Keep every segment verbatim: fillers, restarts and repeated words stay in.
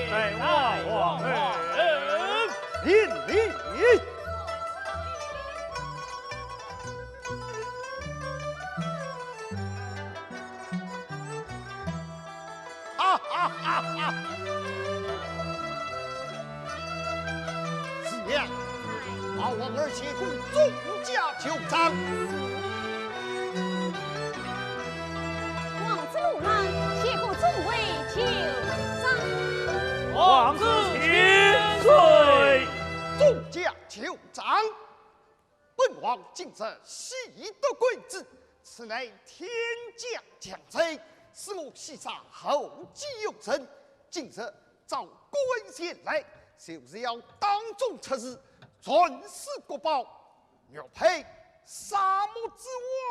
大王，大王，哎，哎，免礼。哈哈哈哈！子建，把王儿谢过众驾就章。 王子路兰谢过众位就章。王子千岁。众驾就章。本王今日喜得贵子，此乃天降降罪，是我西沙后继有人。今日召各位前来，就是要当众出示传世国宝 玉佩沙漠之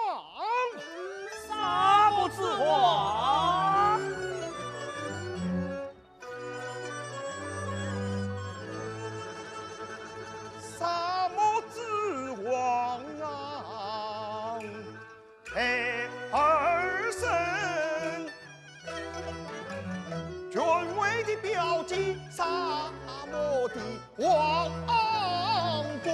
王。沙漠之王。沙漠之王啊，孩儿身，权威的标记，沙漠的 王冠，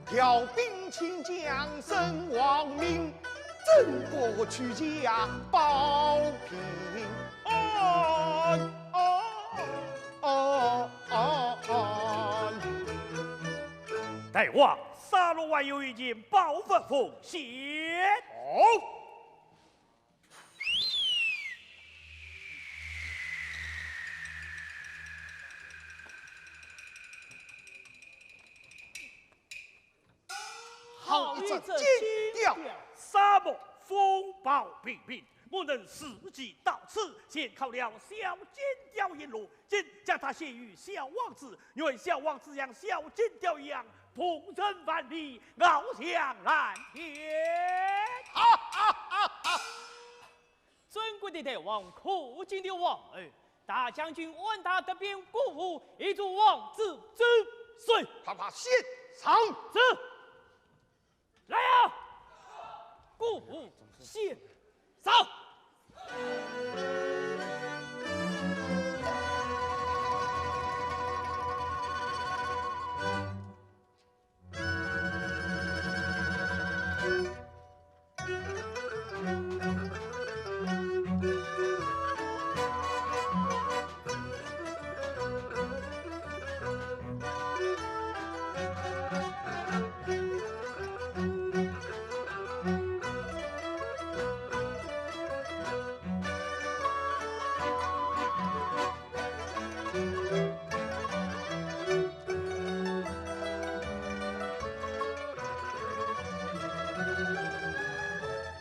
调兵遣将，称王名，争夺曲家，保平安。大王，沙漏还有一件宝物奉献。哦。 好一只金雕！沙漠风暴频频，不能伺机到此，先犒了小金雕一乐，今将它献与小王子，愿小王子像小金雕一样，风神万里，翱翔蓝天。哈哈哈哈！ 尊贵的大王，可敬的王后，大将军安达得边过府，一助王子之罪。快快献上。是。来呀，过府献上。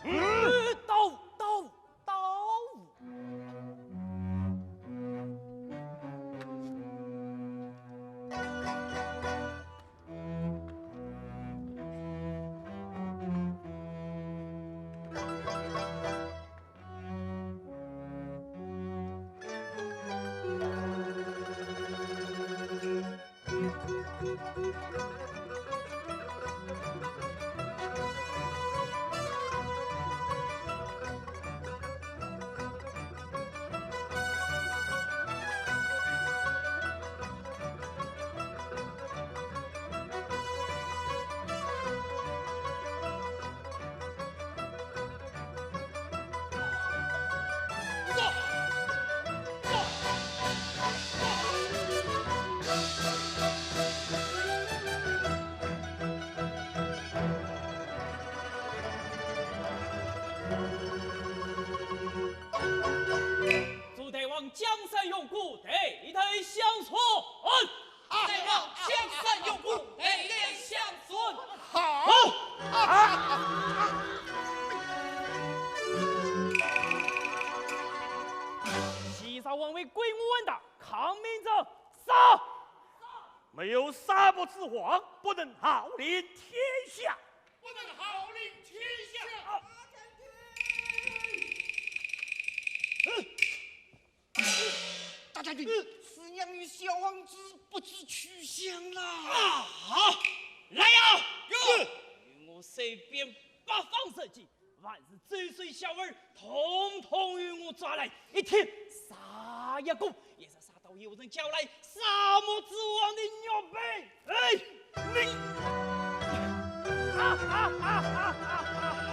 嗯，刀，刀，刀。 祝大王江山永固，代代相传。 大王江山永固，代代相传。好。西沙王位归我安达，抗命者杀。没有沙漠之王，不能号令天下。不能号令天下。 大将军，此娘与小王子不知去向了。啊，来呀！有。与我搜遍八方神境，凡是周岁小儿，统统与我抓来，一天杀一个，也是杀到有人叫来沙漠之王的玉佩。哎，你！啊啊啊啊啊啊！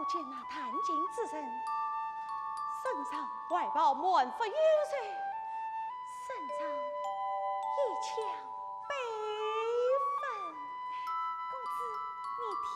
见那弹琴之人，身上外袍满腹油水，身上一腔悲愤。公子，你听。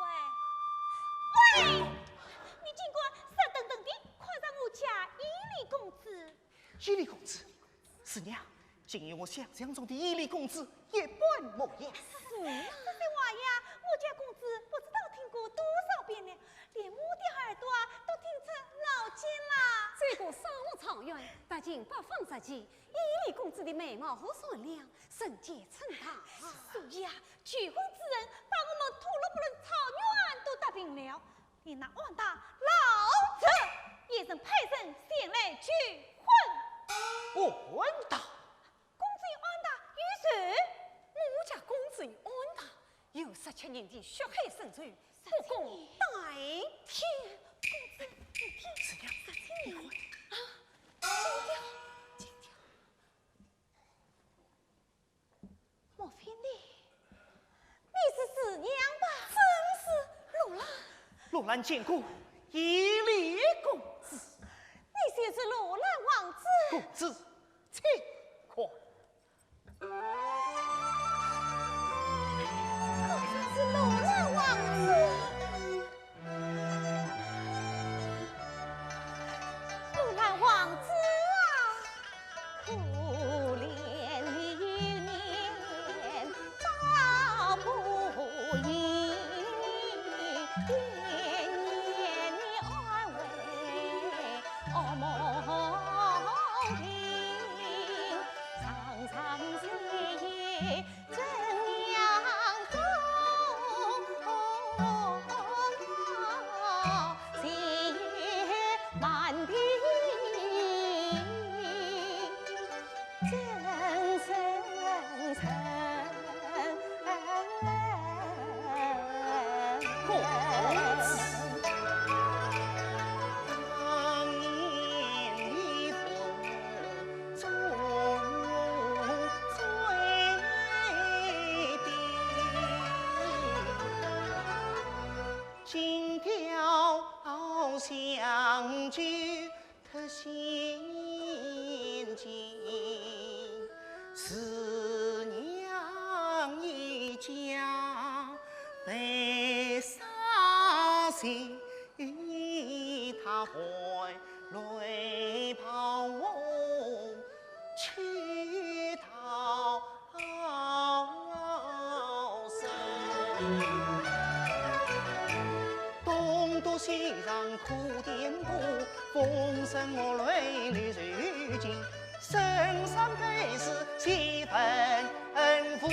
喂，喂，你竟敢色腾腾地看上我家伊犁公子！伊犁公子？是娘，竟与我想象中的伊犁公子一般模样。是啊。这些话呀，我家公子不知道听过多少遍了，连我的耳朵啊都听出老茧啦。这个少妇状元，不仅不放在眼里，公子的美貌和善良，人杰称道啊。所以啊，求婚之人把我们吐鲁番草原都踏平了，连那安达老贼也曾派人前来求婚。安达？公子与安达有仇？我家公子与安达有十七年的血海深仇，不共戴天。公子，你听，十七年。你看。啊，金条，金条。 莫非你，你是四娘吧？正是，罗兰。罗兰见过伊犁公子。你就是罗兰王子？公子，请看。果真是罗兰王子。 罗兰王子啊，可怜你一年到不已，念念你安危恶梦定，常常日夜 怎样共，心满地真深沉。公子。 金雕香具特先进，四娘一家白纱鞋。 一套回来跑我去讨生。东都西上苦点步，风声我泪里受尽。 生生辈是七分恩父，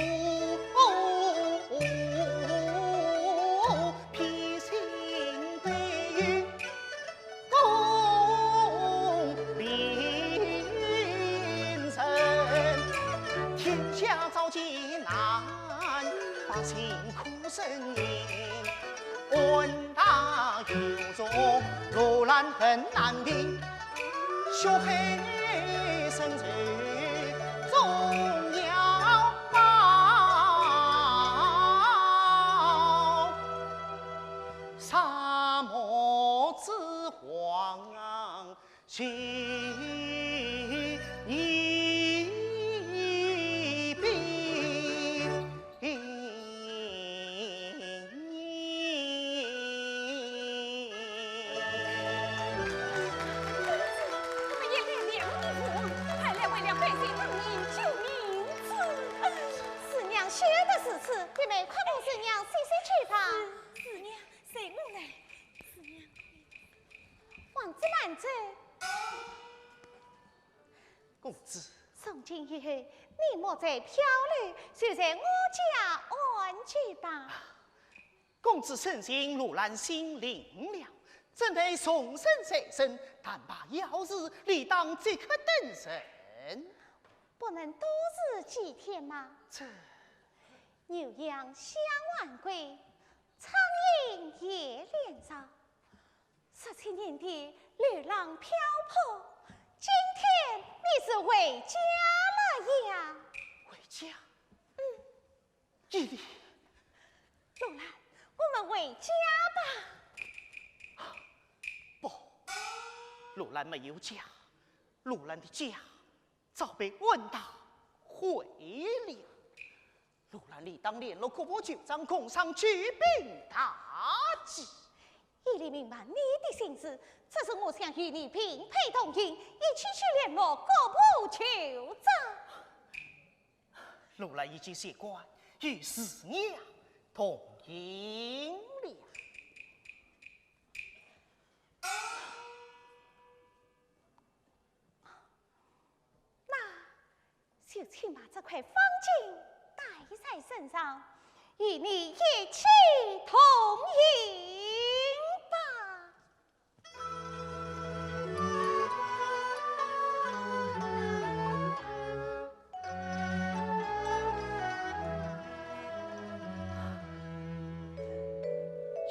披星戴月共并称。天下遭劫难，百姓苦呻吟。 安达有种罗兰很难平，血海深仇总要报。沙漠之王 是你兵。公子，我们也来了你父王，快来为了百姓分忧救命之恩。四娘休得如此，弟妹快同四娘细细去吧。是，四娘，随我来。四娘。 王子慢走。公子。从今以后，你莫再漂流，就在我家安居吧。公子深情，罗兰心领了，怎奈重任在身，但怕要事，理当即刻登程。不能多住几天吗？这……牛羊相晚归，苍蝇也恋巢。 十七年的流浪漂泊，今天你是回家了呀。回家？嗯。伊犁。罗兰，我们回家吧。不，罗兰没有家，罗兰的家早被安达毁了。 罗兰理当联络各部酋长，共商举兵大计。伊犁明白你的心思，只是我想与你并辔同行，一起去联络各部酋长。罗兰已经习惯与四娘同行了。 那就请把这块方巾带在身上，与你一起同行吧。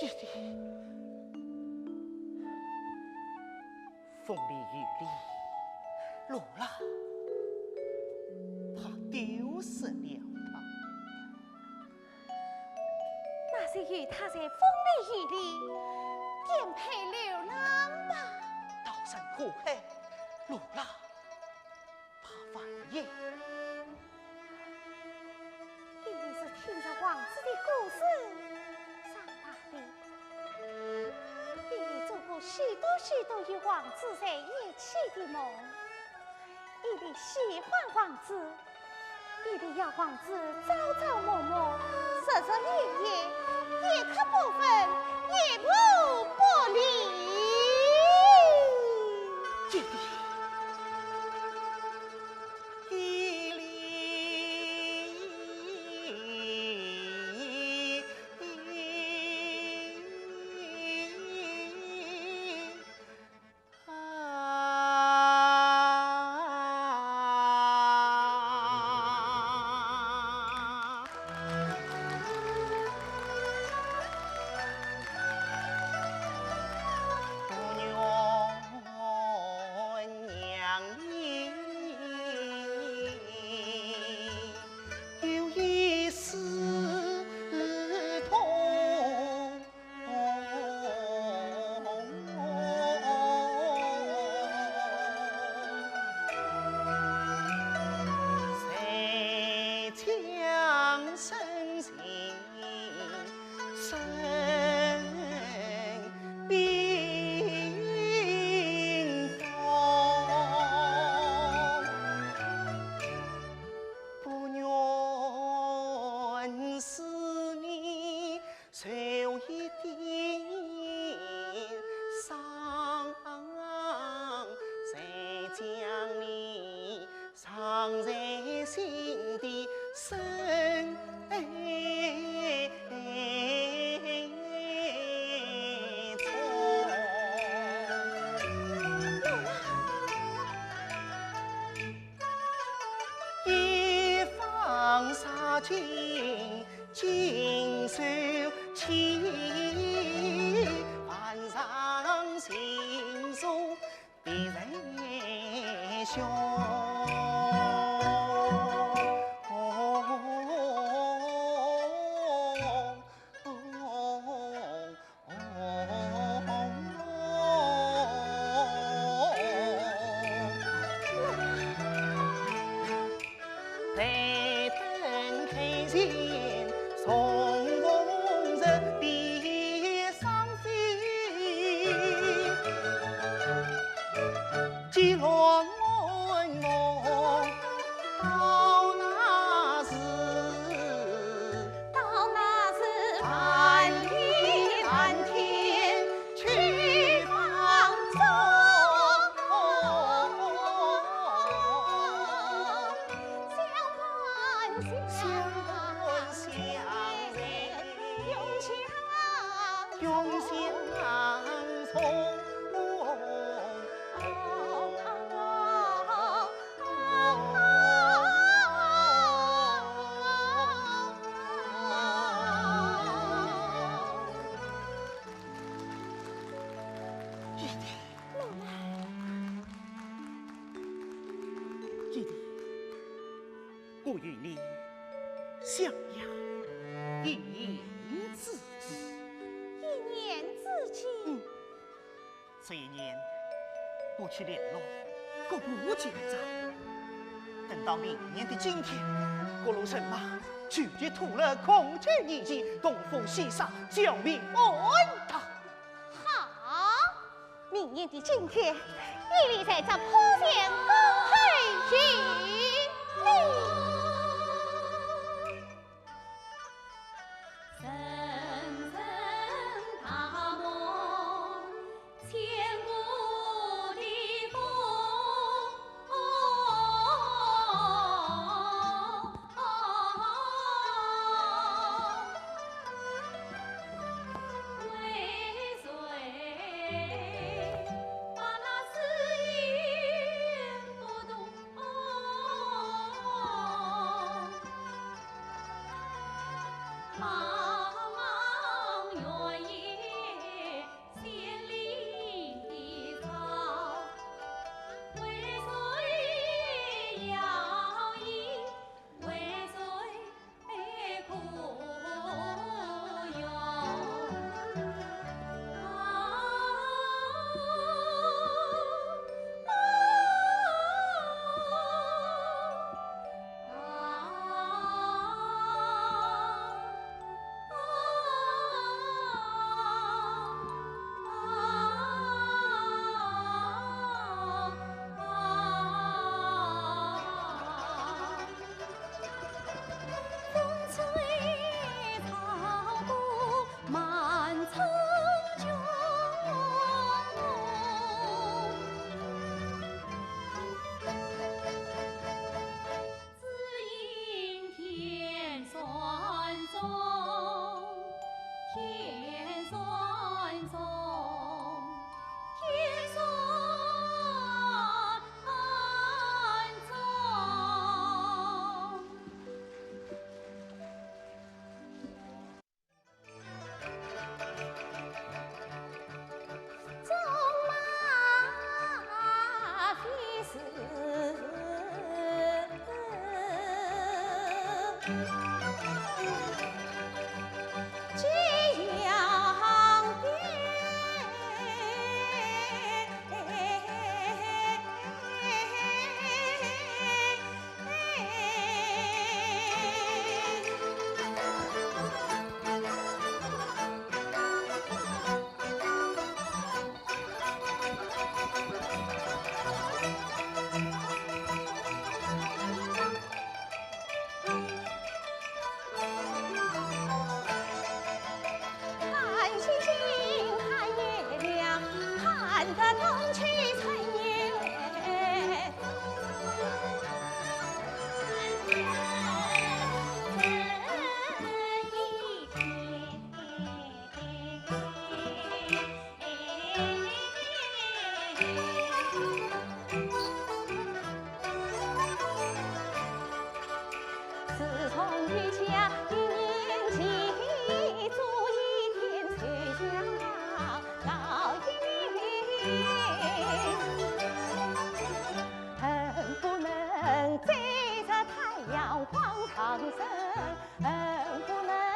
姐姐，风里雨里，罗拉，她丢失了她。那就与她在风里雨里颠沛流浪吧。刀山火海，罗拉，她万一…… 伊是听着王子的故事长大的，伊做过许多许多与王子在一起的梦。伊喜欢王子，伊要王子朝朝暮暮，日日夜夜，一刻不分，一步不离。姐姐， 我与你相约一年之计。一年之计？嗯。这一年，我去联络各部家长，等到明年的今天，各路人马聚集土楼，共聚一起，同赴西山，剿灭满唐。 好，明年的今天，伊犁在这坡前恭候于你。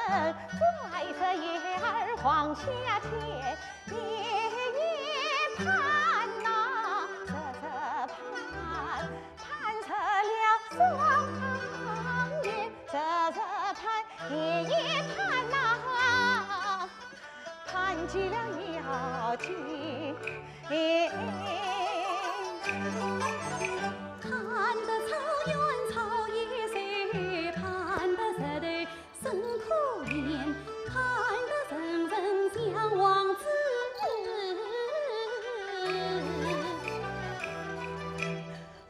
在这燕儿黄霞天，夜夜盼呐，日日盼，盼日了双月，日日盼，夜夜盼呐，盼极了要紧。盼得草原草野收，盼得日头 真可怜，盼得人人向王子。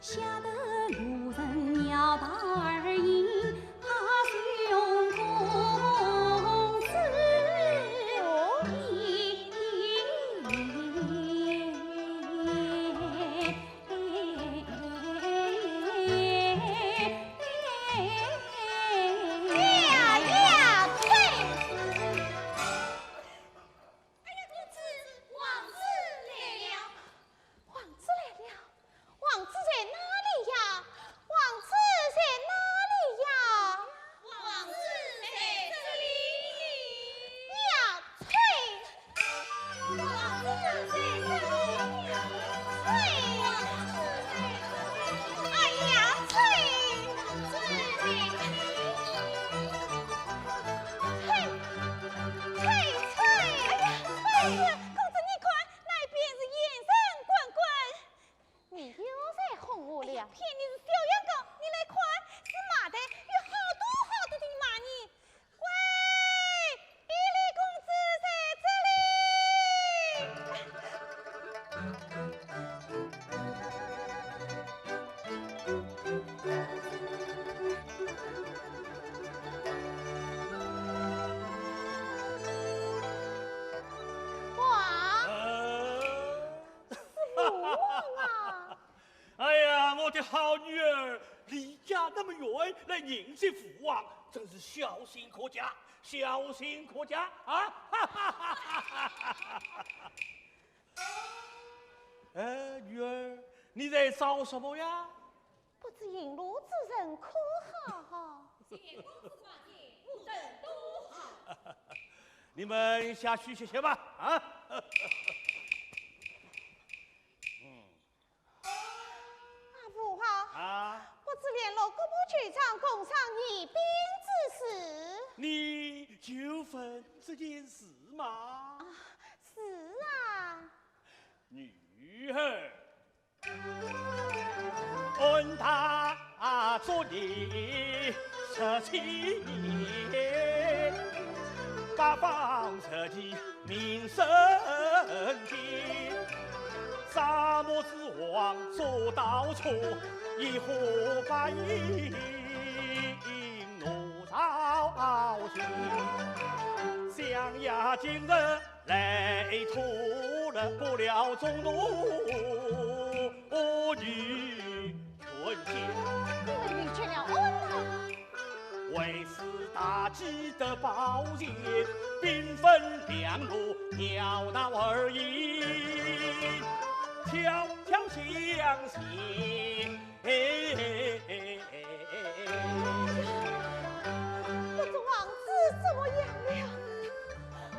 吓得路人尿道而行，怕熊公子。呀呀，呸！哎呀，公子，王子来了。王子来了？王子在哪里呀？王子在哪里呀？王子在这里。呀，呸！ 公子，你看，那边是燕城滚滚。你又在哄我了。骗你是小羊羔，你来看，是马队，有好多好多的马呢。 喂，伊犁公子在这里。哇，呃。是父王啊！哎呀，我的好女儿，离家那么远来迎接父王，真是孝心可嘉。 孝心可嘉啊！哈哈哈哈哈哈！哎，女儿，你在找什么呀？不知引路之人可好？见公子挂念，我等都好。你们下去歇歇吧，啊！嗯。 啊，父王，啊？不知联络各部首长共商议兵之事。你就问这件事吗？啊，是啊。女儿，安大作孽十七年，八方十计 民生计，沙漠之王做到错，一呼百应奴朝夕。想呀今日来拖了，过了中途，我女 你们遇见了恩人。为使大计得保全，兵分两路，绕道而行，迢迢相随。不知王子怎么样了？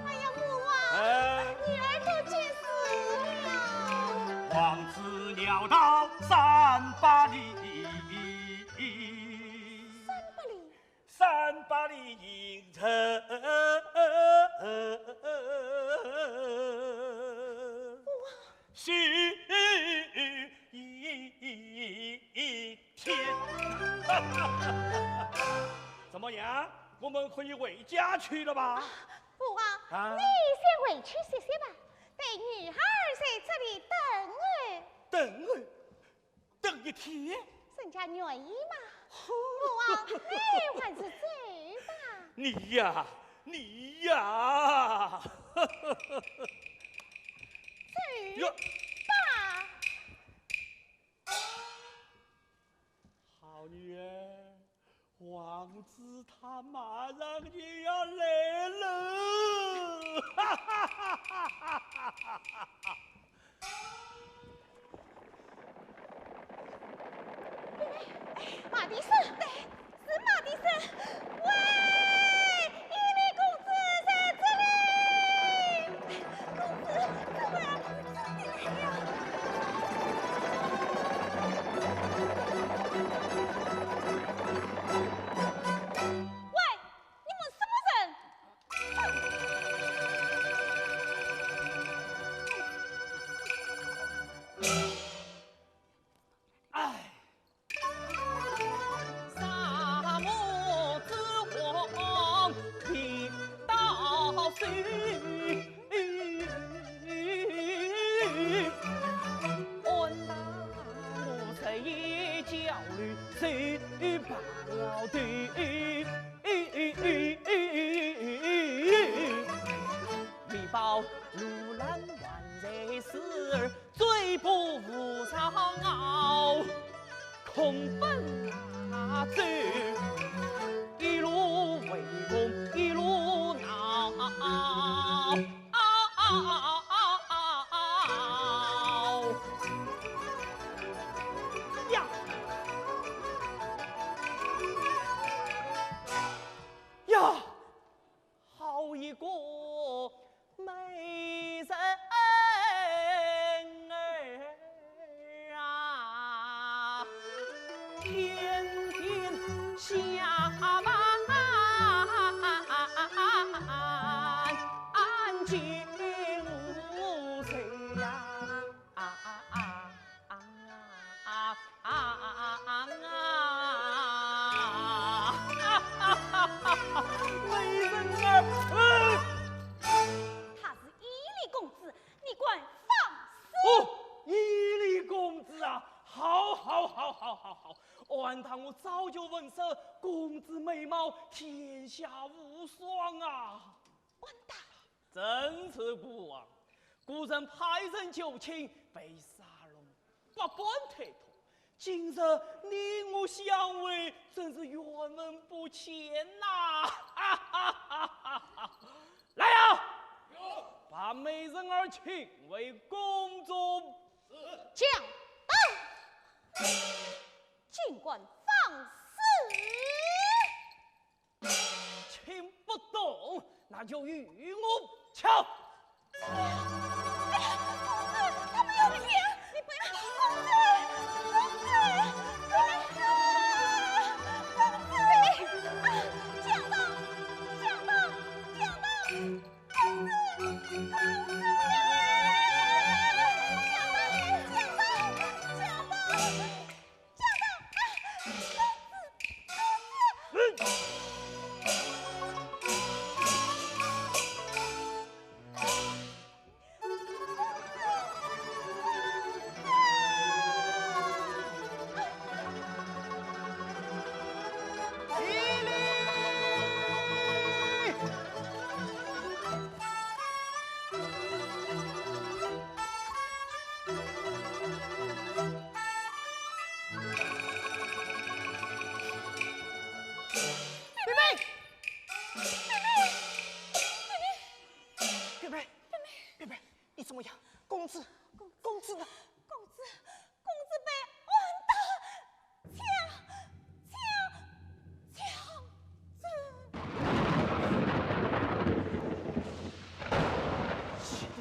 哎呀，父王，哎。女儿不见死了。王子绕道三百里，三百里？三百里行程。父王。 须臾一天。怎么样？我们可以回家去了吧？父王，啊？你先回去歇歇吧，待女儿在这里等候。等候？等一天？人家愿意嘛。父王，你还是走吧。你呀， 你呀！走吧。好女儿，王子他马上就要来了。马蹄声，对，是马蹄声。喂，伊犁公路难万水时而最不无常熬，空奔啊走，一路为公一路闹。呀呀！ 好一个美人儿啊，天天下凡见无数呀！啊啊啊啊！ 啊啊啊！美人儿，呃。他是伊犁公子，你敢放肆？哦，伊犁公子啊，好，好，好，好，好，好，安得我早就闻说公子美貌，天下无双啊！完蛋了！真是不枉，古人派人求亲，被沙龙 百般推脱，今日你我相会，真是缘分不浅呐！来呀，把美人儿请回宫中。讲道，竟敢放肆！ 听不懂，那就与我抢。哎呀，公子，他们有骗，你不要，公子，公子，公子，公子，啊，讲道，讲道，讲道，公子，公子，讲道，讲道，讲道。 贝贝，贝贝，你怎么样？公子，公子呢？公子，公子被暗道抢，抢，抢走。这里，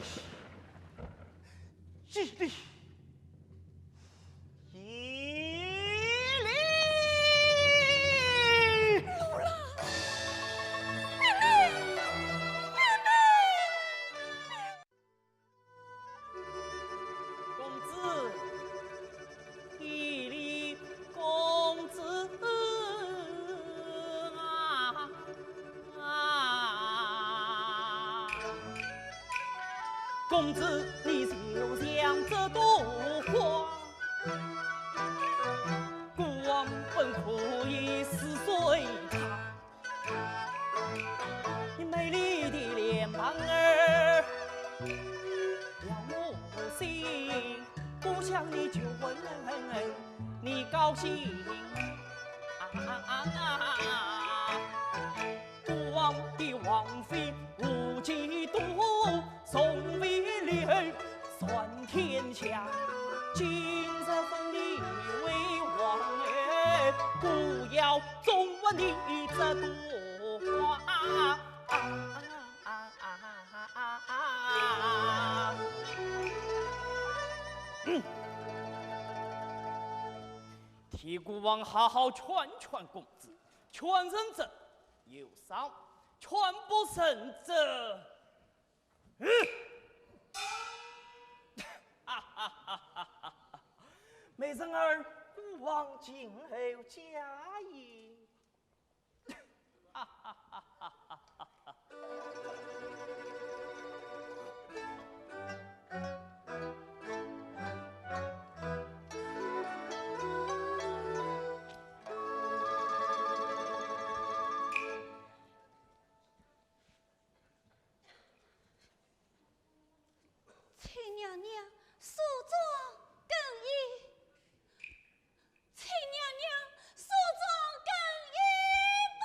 这里。 伊犁！公子，伊犁公子啊！ 啊，公子，你就像这朵花，过往本可以似水它，你美丽的脸庞儿，让我心不想你就问你高兴啊啊啊啊！ 过往的王妃无几多，宋为刘，传天下。今日封你为王儿，不要中了你这朵花。啊啊啊啊啊啊！嗯，替孤王好好劝劝公子。 劝人者有赏，劝不成者，嗯。哈哈哈哈哈！美人儿，孤王静候佳音。哈哈哈哈哈！请娘娘梳妆更衣，请娘娘梳妆更衣吧。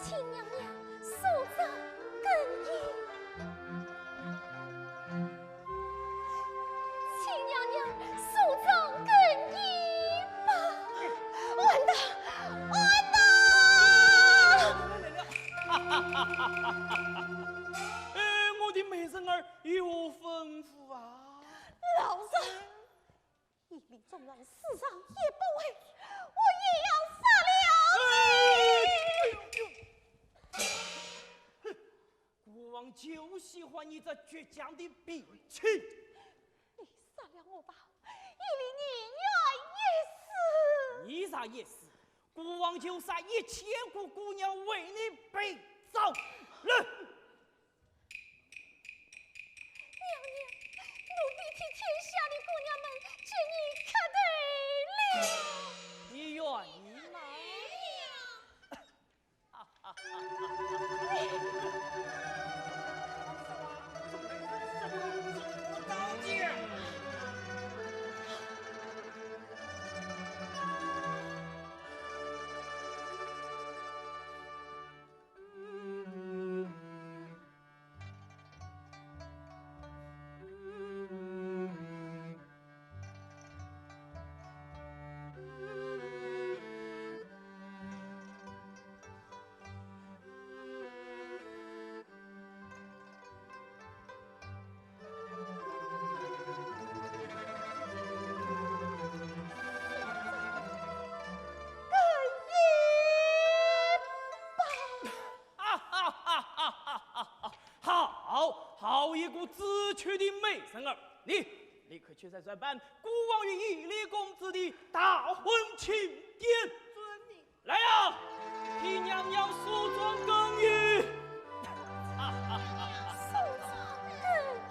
请娘娘梳妆更衣，请娘娘梳妆更衣吧。完蛋，完蛋！哎，我的美人儿有何吩咐啊？老爷， 一粒忠肝死上也不为，我也要杀了你！哼，孤王就喜欢你这倔强的脾气。你杀了我吧，一粒你愿也死。你杀也死，孤王就杀一千个姑娘为你陪葬。来。 娘娘，奴婢替天下的姑娘们替你磕头了。你愿意吗？好，好一个知趣的美人儿！你立刻去找船班，孤王与伊犁公子的大婚庆典。遵命。来呀，替娘娘梳妆更衣。梳妆更衣。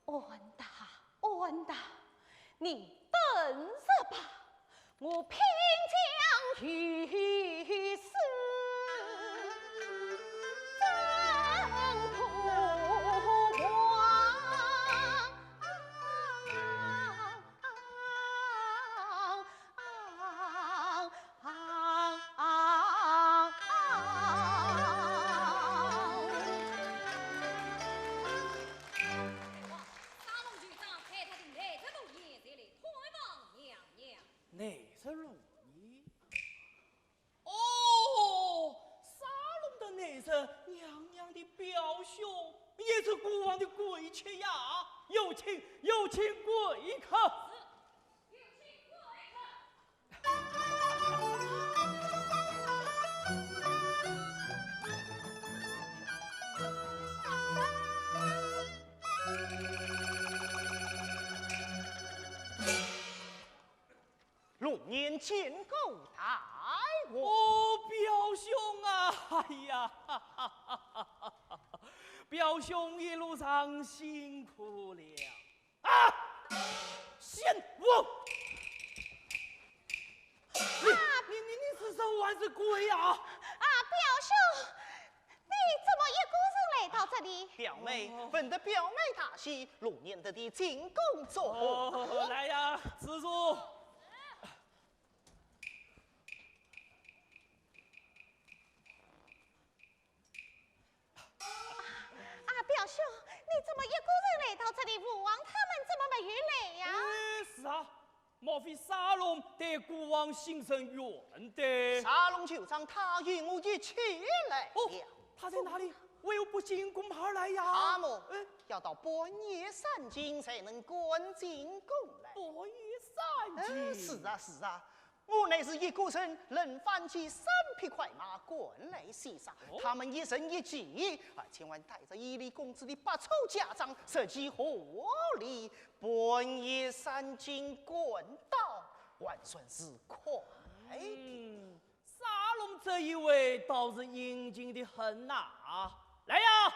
安达，安达，你等着吧，我偏将一死争夺。娘娘的表兄也是孤王的贵戚呀，有请，有请贵客。陆年见过大王。哦，表兄啊，哎呀，表兄一路上辛苦了。啊，贤王！你，啊，你，你，你是人还是鬼啊？啊，表兄，你怎么一个人来到这里？表妹，哦。闻得表妹大喜，陆年特地进宫作贺。哦，来呀，子住。啊，表兄，你怎么一个人来到这里？父王他们怎么没有来呀？哎，是啊， 莫非沙龙对孤王心生怨的？沙龙就将他与我一起来了。哦，他在哪里？为何不进宫而来呀？他么，哎。要到半夜三更才能赶进宫来。半夜三更？哎，是啊，是啊，我乃是一个人，轮番骑三匹快马赶来西沙，哦。他们一人一骑，而且还带着伊犁公子的八车甲仗，实际合理。 半夜三更赶到，还算是快的。嗯，沙龙这一位倒是殷勤得很呐。来呀，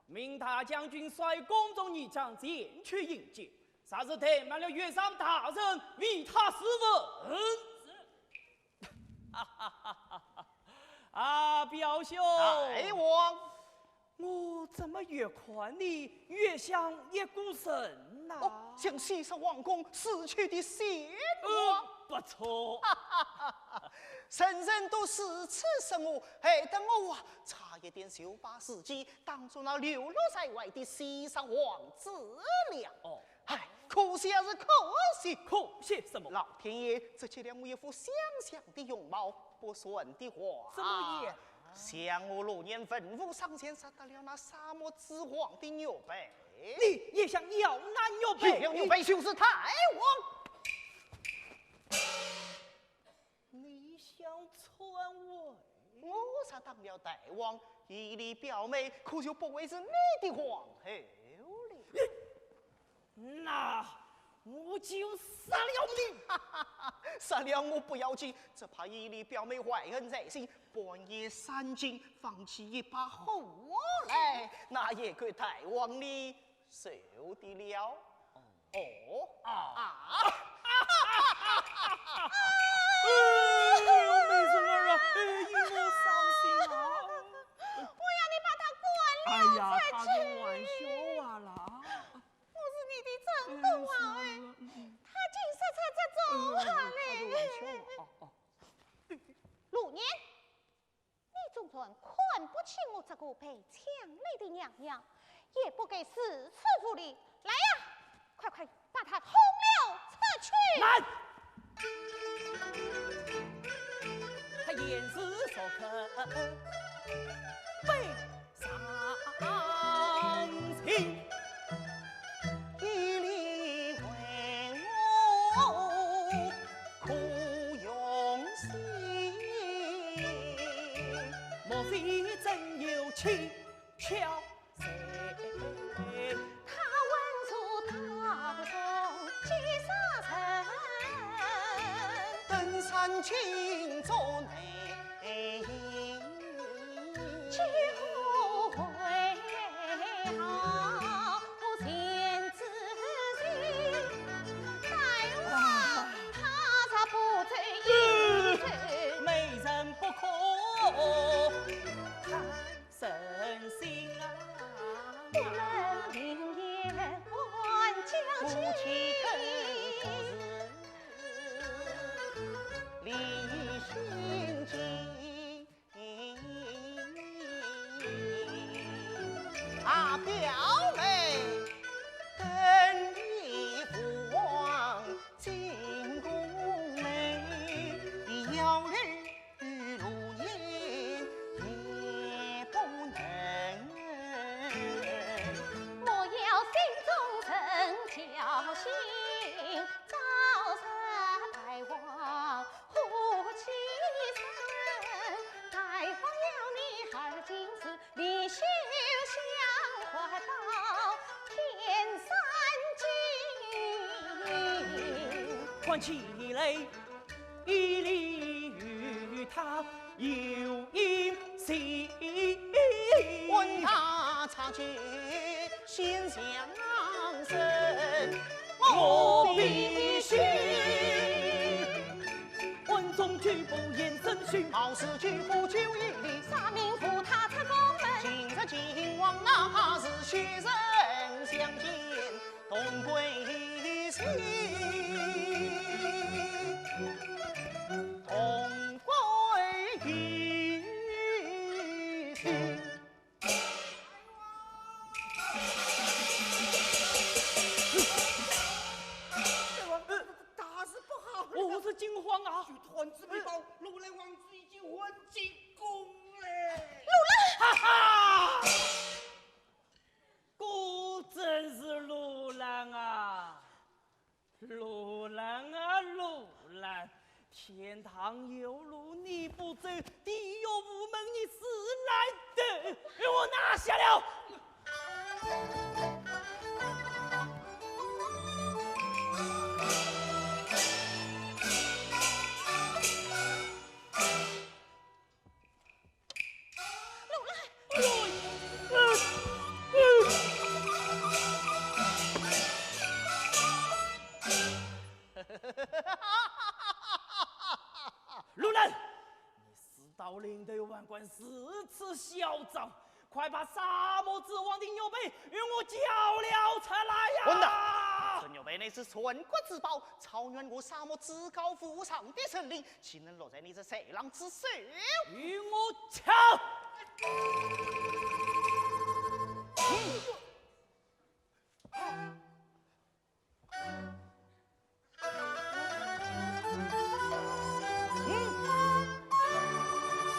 命大将军率宫中女将前去迎接，霎时带满了乐商大人，为他侍奉。啊，表兄。大王。 我怎么越看你越像一个人呐？哦，像西沙皇宫死去的先王。呃，不错。人人都如此说我，害得我啊，差一点就把自己当作那流落在外的西沙王子了。哦。唉，可惜啊，是可惜。可惜什么？老天爷只给了我一副相像的容貌，不算的话。怎么样？ 想我陆年文武双全，杀得了那沙漠之王的玉佩。你也想要那玉佩？有了玉佩就是大王。你想篡位？我若当了大王，伊犁表妹可就不会是你的皇后了。那我就杀了你！杀了我不要紧，只怕伊犁表妹怀恨在心，半夜三更放起一把火来，那也怪大王你受得了。哦，啊，啊！哎呦，美人儿啊，哎，因我伤心啊。我要你把他赶了出去。哎呀，开个玩笑啊啦。 我是你的正宫啊，哎，哎，是啊，嗯。他竟说出这种话来。哎，开个玩笑啊，哦，哦。陆年，你纵然看不起我这个被抢来的娘娘，也不该如此无礼。来呀，快快把他轰了出去。慢！他言辞所肯，被 伤心。伊犁为我苦用心，莫非真有蹊跷在？他问出大同几十人，登山请坐内。 几乎为好前之心，待我他若不走一走，美人不可太省心啊。不能另眼看娇妻，理心计。 啊，表妹，等你父王进宫来，要来与陆年一唤起来，一礼与他有一信。问他长久心相认，我必信。暗中举步延伸寻，冒死举步就一里，杀命扶他出宫门。今日秦王哪怕是虚人相见，同归于尽，同归于尽。 大事不好了！我是惊慌啊！据探子密报，鲁兰王子已经混进宫了。哈哈！果真是鲁兰啊！ 鲁兰啊，鲁兰，天堂有路你不走，地狱无门你自来走，与我拿下了！鲁兰，你私盗灵头万贯，如此嚣张，快把沙漠之王的玉佩与我交了出来呀！混蛋！这玉佩乃是传国之宝， 草原我沙漠至高无上的神灵，岂能落在你这豺狼之手？与我抢！嗯，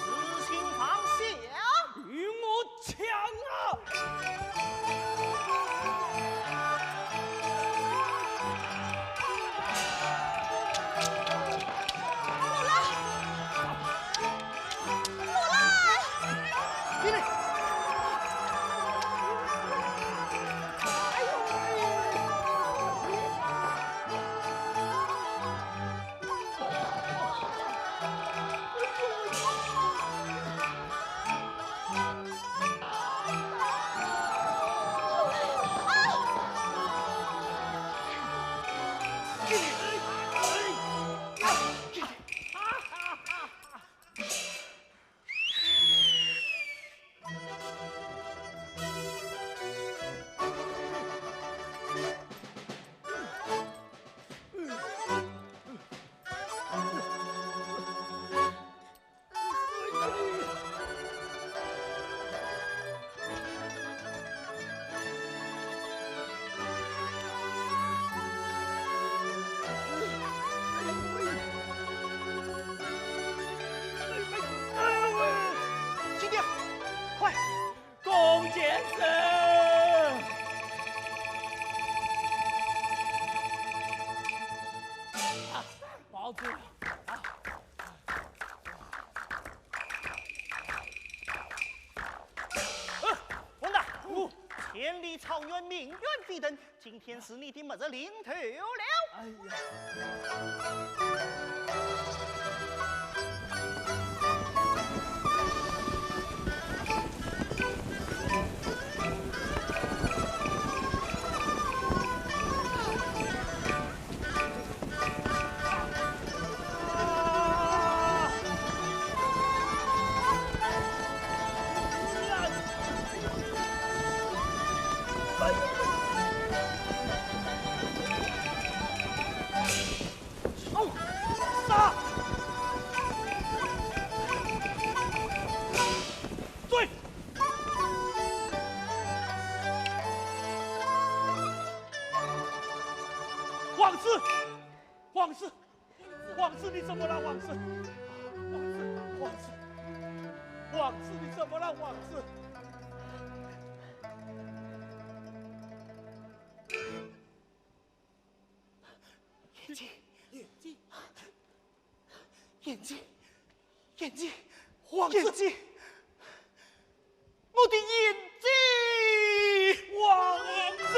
此心放下！与我抢啊！ 金爹，快！ 弓箭手！啊，包住了！啊！呃，混蛋！千里草原，命运非等， 今天是你的末日临头了。哎呀！王子，王子， 王子，你怎么了，王子？王子，王子，王子，你怎么了，王子？眼睛，眼睛，眼睛，眼睛，王子，眼睛。我的贤婿王子。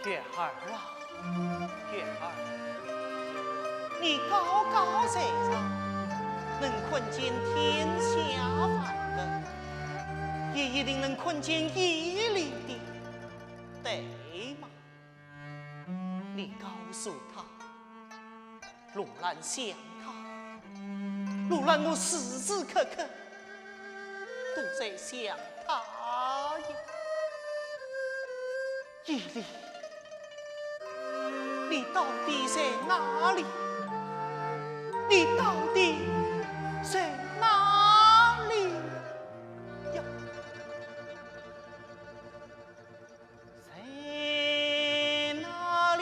月儿啊，月儿，你高高在上，能看见天下繁华，也一定能看见伊犁的，对吗？你告诉他， 陆兰想他，陆兰我时时刻刻都在想他呀。伊犁，你到底在哪里？你到底在哪里呀？ 在哪里？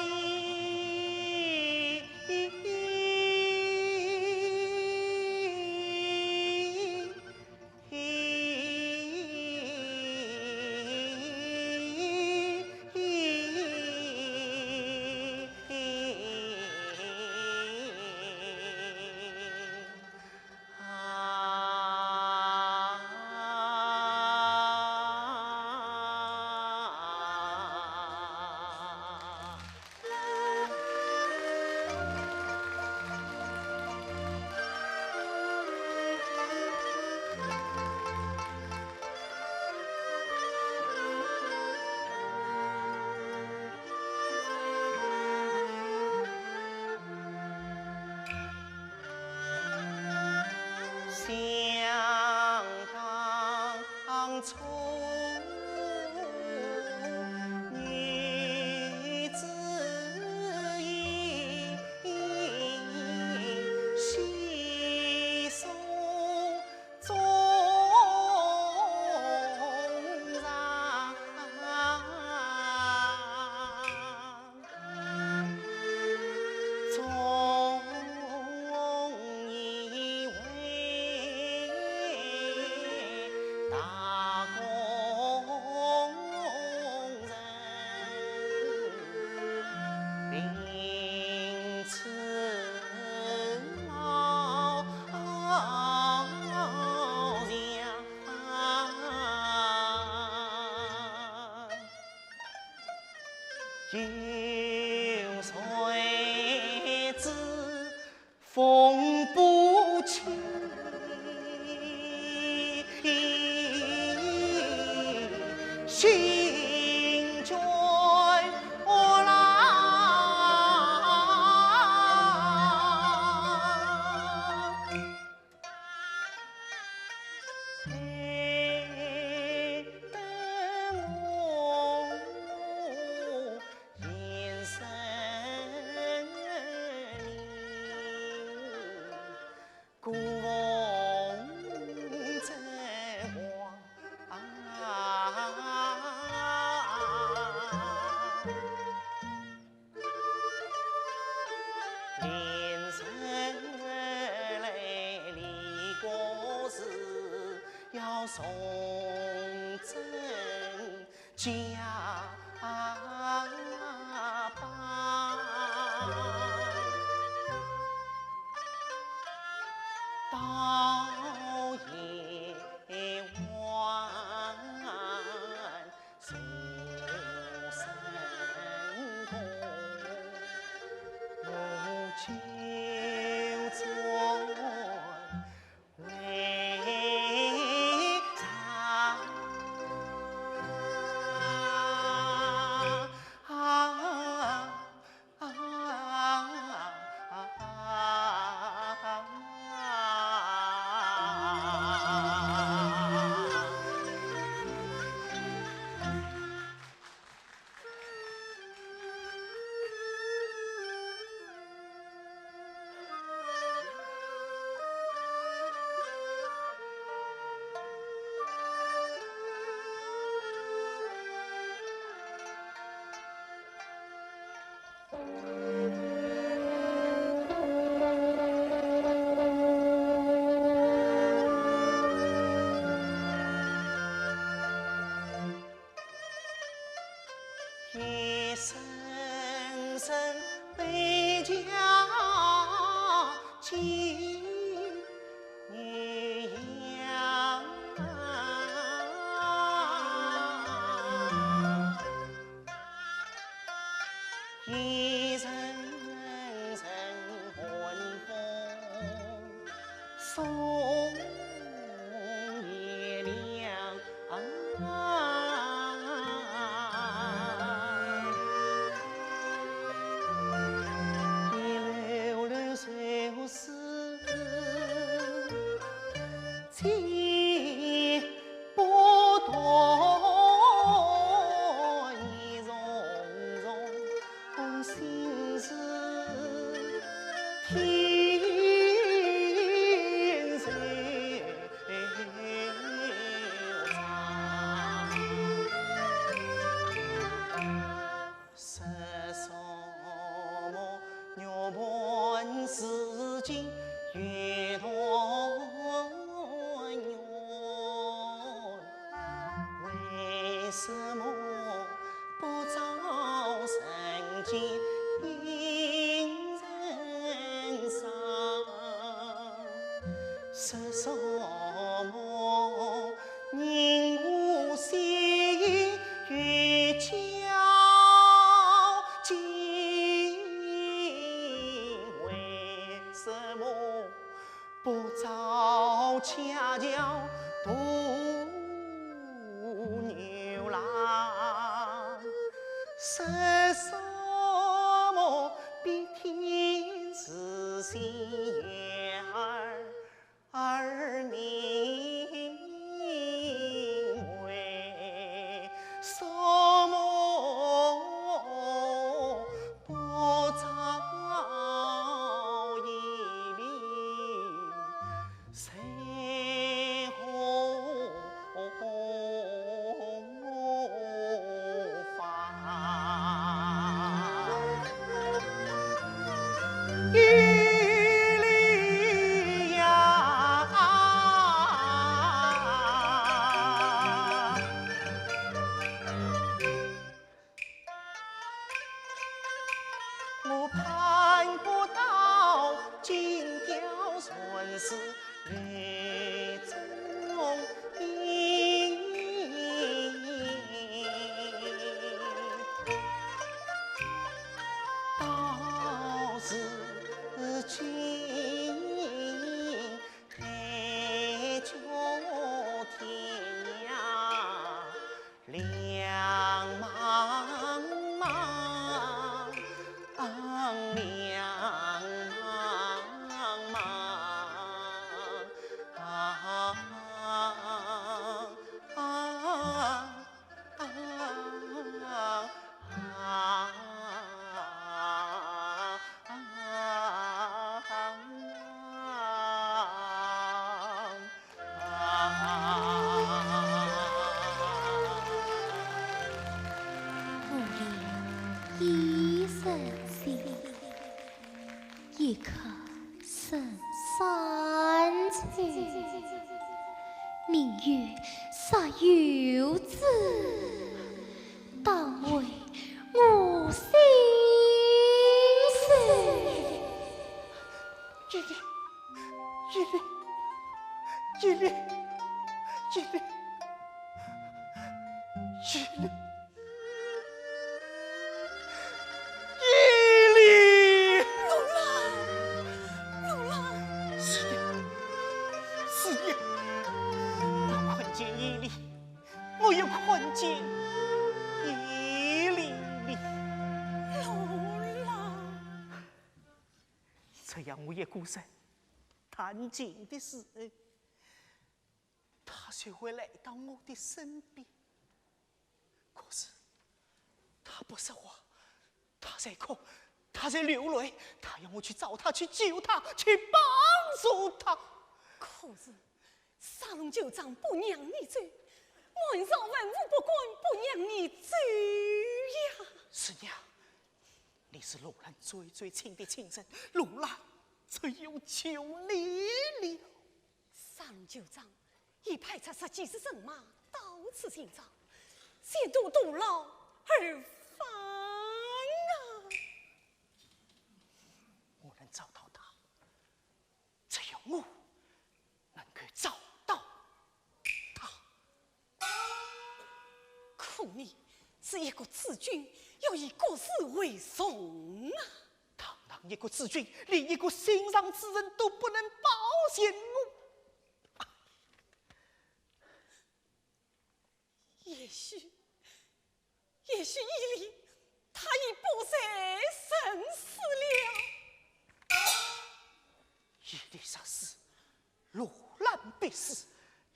想当初，女子意，细送衷肠。 终以为大功臣，并赐翱一声声悲叫惊天涯。 一阵阵寒风送月亮。一楼楼愁思 情不断，意重重心事添愁肠。 说什么玉盘似锦玉团圆，为什么不照人间应人赏？ 说什么人无仙，有交情，为什么不招恰巧渡牛郎？说什么比天时先月儿 儿明，为什么不早一里随红 发。一里呀，我盼不到金雕传世 泪中音，到如今海角天涯。 两茫茫，两茫茫。我有一人心，一颗神山水，明月若有情， 当为我心事。玉林，玉林，玉林，玉林，玉林，玉林！龙郎，龙郎！是的，是的，我看见玉林， 我又看见玉林了。龙郎。这样我一个人弹琴的时候，他就会来到我的身边。可是他不说话， 他在哭，他在流泪，他要我去找他，去救他，去帮助他。可是，沙龙旧账不让你走，满朝文武百官不让你走呀。师娘，你是罗兰最最亲的亲人，罗兰只有求你了。沙龙酋长已派出十几只人马到此寻找，险途徒劳而返啊！我能找到他，只有我能够找到他。 可你是一国之君，要以国事为重啊！堂堂一国之君，连一个心上之人都不能保全我。也许，也许伊犁他已不在人世了。伊犁若死，罗兰必死。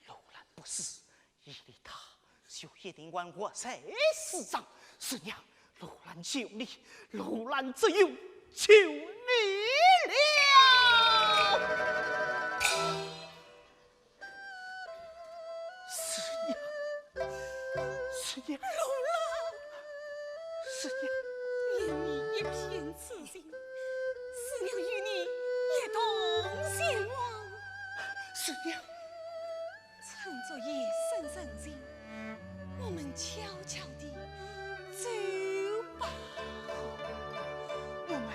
罗兰不死，伊犁他就一定还活在世上。师娘，罗兰求你，罗兰只有求你了。 师娘，师娘，罗兰，师娘。念你一片痴心，师娘与你一同前往。师娘，趁着夜深人静，我们悄悄地走吧。我们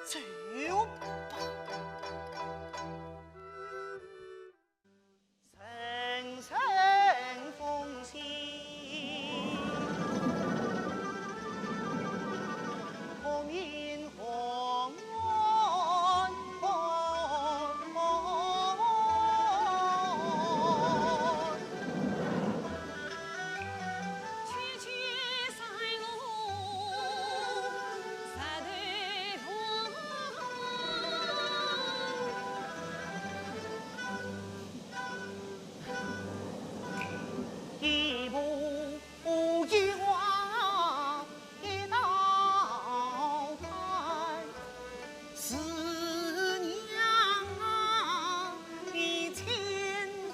走吧。 声声风起，国民洪安。一步一望一道看，师娘啊，你千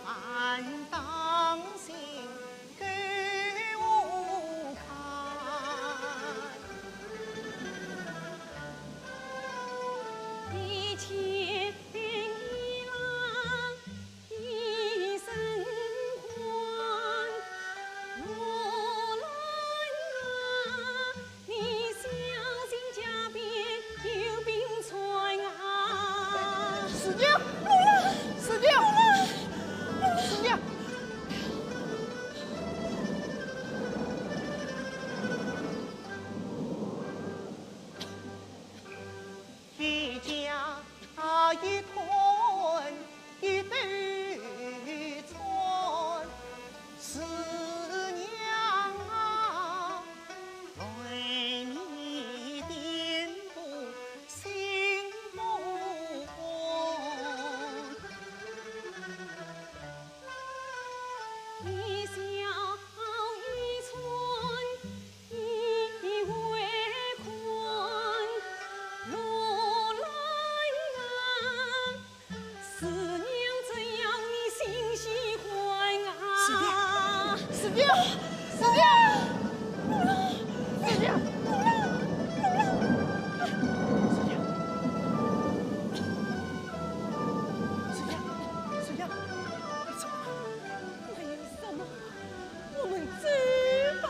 万当心。 给我看。一前一浪一身宽，罗兰啊， 你小心加鞭有兵穿啊！师娘，师娘，师娘。一家一团 一对船，师娘啊，为你颠簸心不甘。你笑一船 一回看，罗兰啊，师娘怎样你心喜欢啊？师娘，师娘，师娘，罗兰，罗兰，罗兰，罗兰，师娘，师娘，师娘，你怎么了？没有什么。 我们走吧。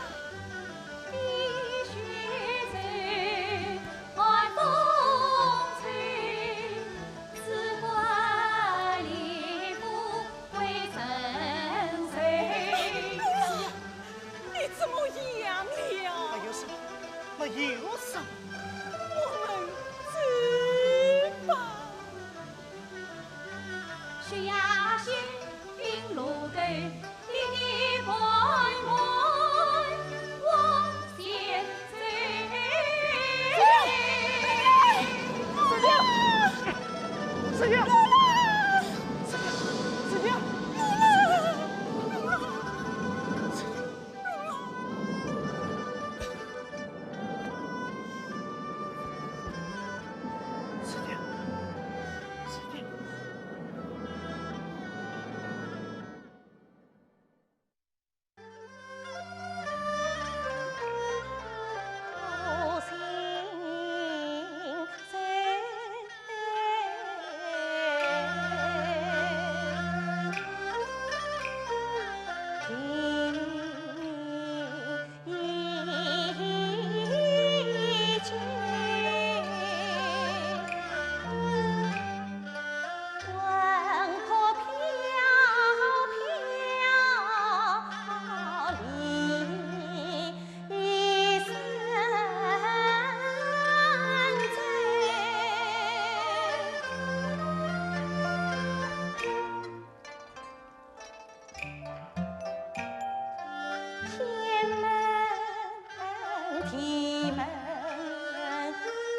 你怎么样了？没有什么，没有什么。我们走吧。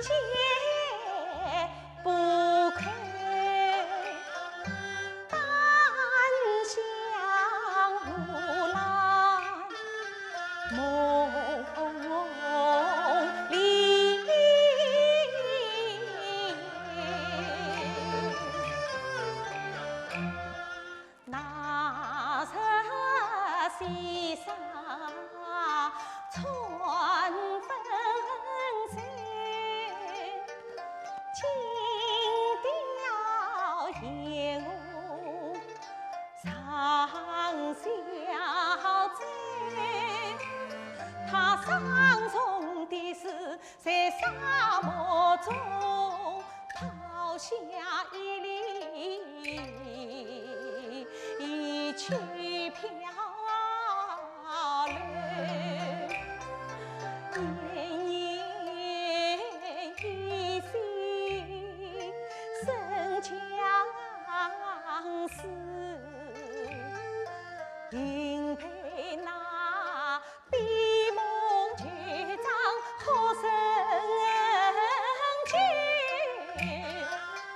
解不开，单相无奈，梦里。 那日西山川分水，金雕银舞上下走。他上船的时 在沙漠中抛下一粒轻飘流，奄奄一息，生将死，幸被那 闭目九张哭声救，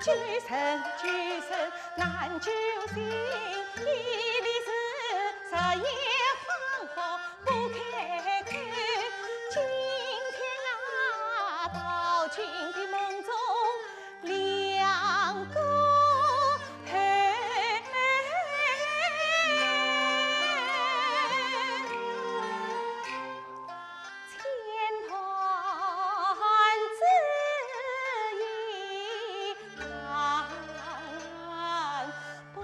救生救生难救心，一粒是日夜惶惶不开口。今天啊，到今的梦中 两个牵绊之意难断。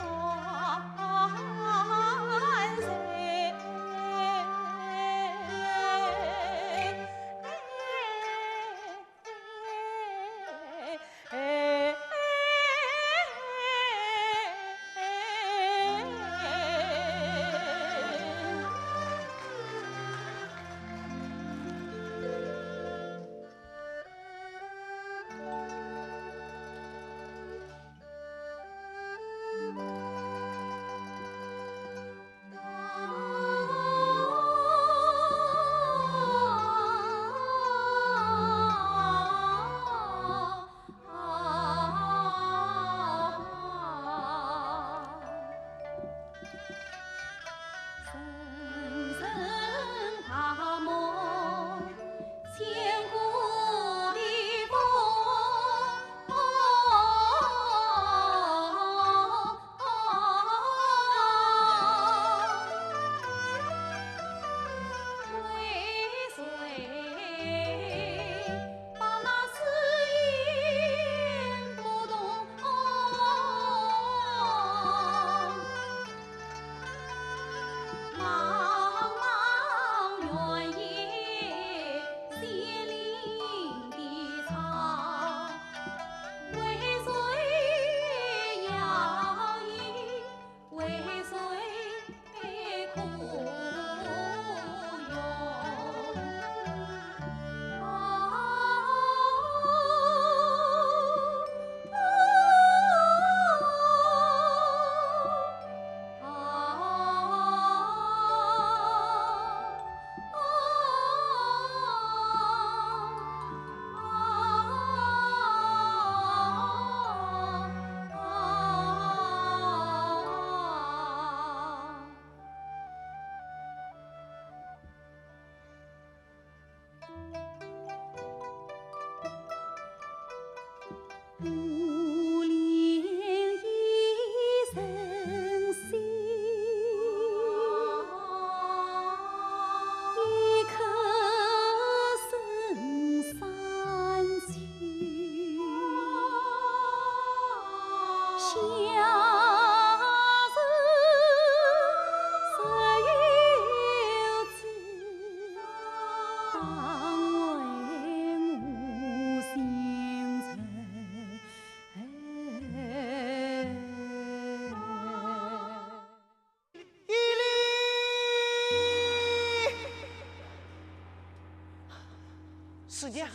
师娘，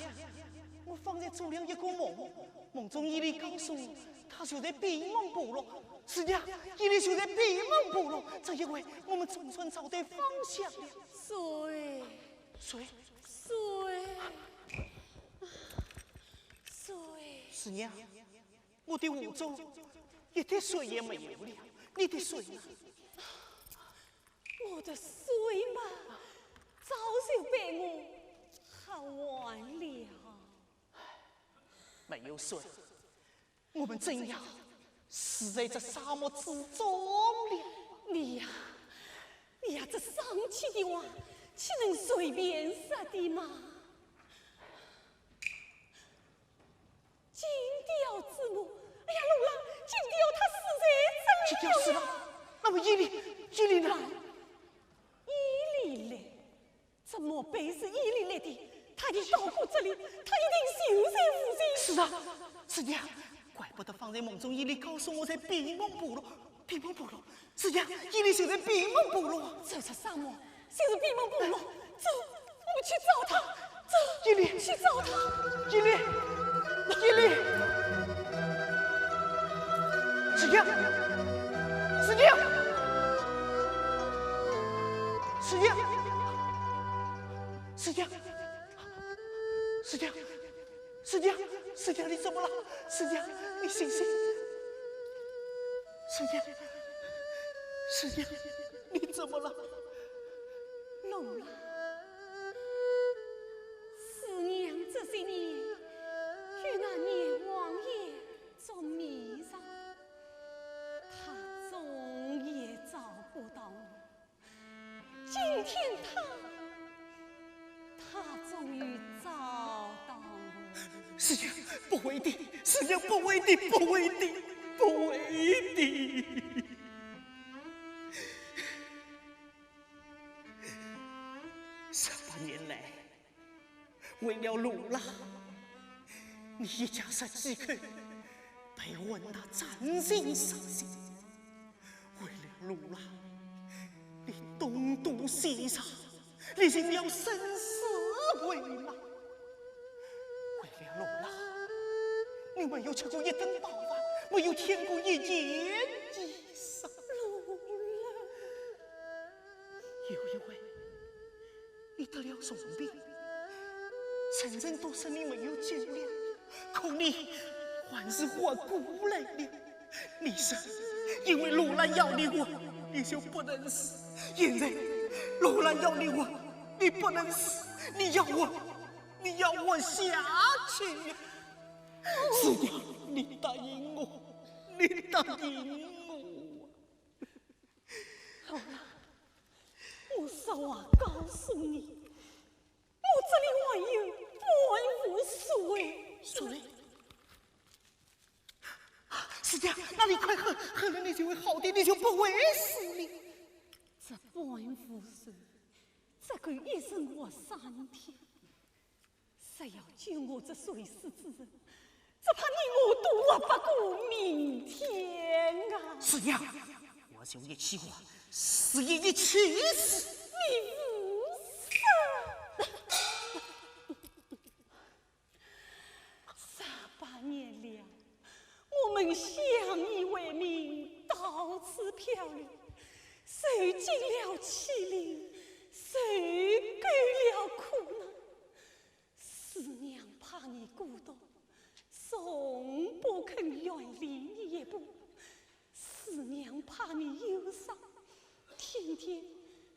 我方才做了一个梦，梦中伊犁告诉我，他就在闭门部落。师娘，伊犁就在闭门部落，这一回我们总算找对方向了。水，水，水。师娘，我的壶中一滴水也没有了，你的水呢？我的水嘛，早就被我喝完了。没有水，我们怎样死在这沙漠之中了？你呀，你呀，这丧气的话，岂能随便说的嘛？金雕之墓，哎呀，罗郎，金雕他死在这里了呀。金雕死了，那么伊犁，伊犁呢？伊犁嘞？这墓碑是伊犁犁的，他一到过这里，他一定就在附近。是啊，师娘，怪不得方才梦中伊犁告诉我在闭门部落，闭门部落，师娘，伊犁就在闭门部落。走出沙漠，就是闭门部落，走，我们去找他，走，伊犁，去找他。伊犁，伊犁，师娘，师娘，师娘，师娘。 师娘，师娘，师娘，你怎么了？师娘，你醒醒！师娘，师娘，你怎么了？罗郎，师娘这些年与那阎王爷捉迷藏，他总也找不到我。 今天他，他终于找到我。师娘，不会的，师娘，不会的，不会的，不会的。十八年来， 为了罗郎，你一家十几口被混到斩尽杀绝。为了罗郎，你东躲西藏，历尽了生死危难。为了罗郎，你没有吃过一顿饱饭，没有添过一件衣裳。罗郎，有一回， 你得了重病，人人都说你没有救了，可你还是活过来了。你说，因为罗兰要你活，你就不能死。现在，罗兰要你活，你不能死，你要活，你要活下去。师娘，你答应我，你答应我。 好了，我实话告诉你，我这里还有半壶水。水？师娘，那你快喝，喝了你就会好的，你就不会死了。这半壶水，只够一人活三天。 若要救我这垂死之人，只怕你我都活不过明天啊！师娘，我就一起活，死也一起死。你无赦！十八年了，我们相依为命，到处漂流，受尽了欺凌，受够了苦难。 师娘怕你孤独，从不肯远离你一步。师娘怕你忧伤，天天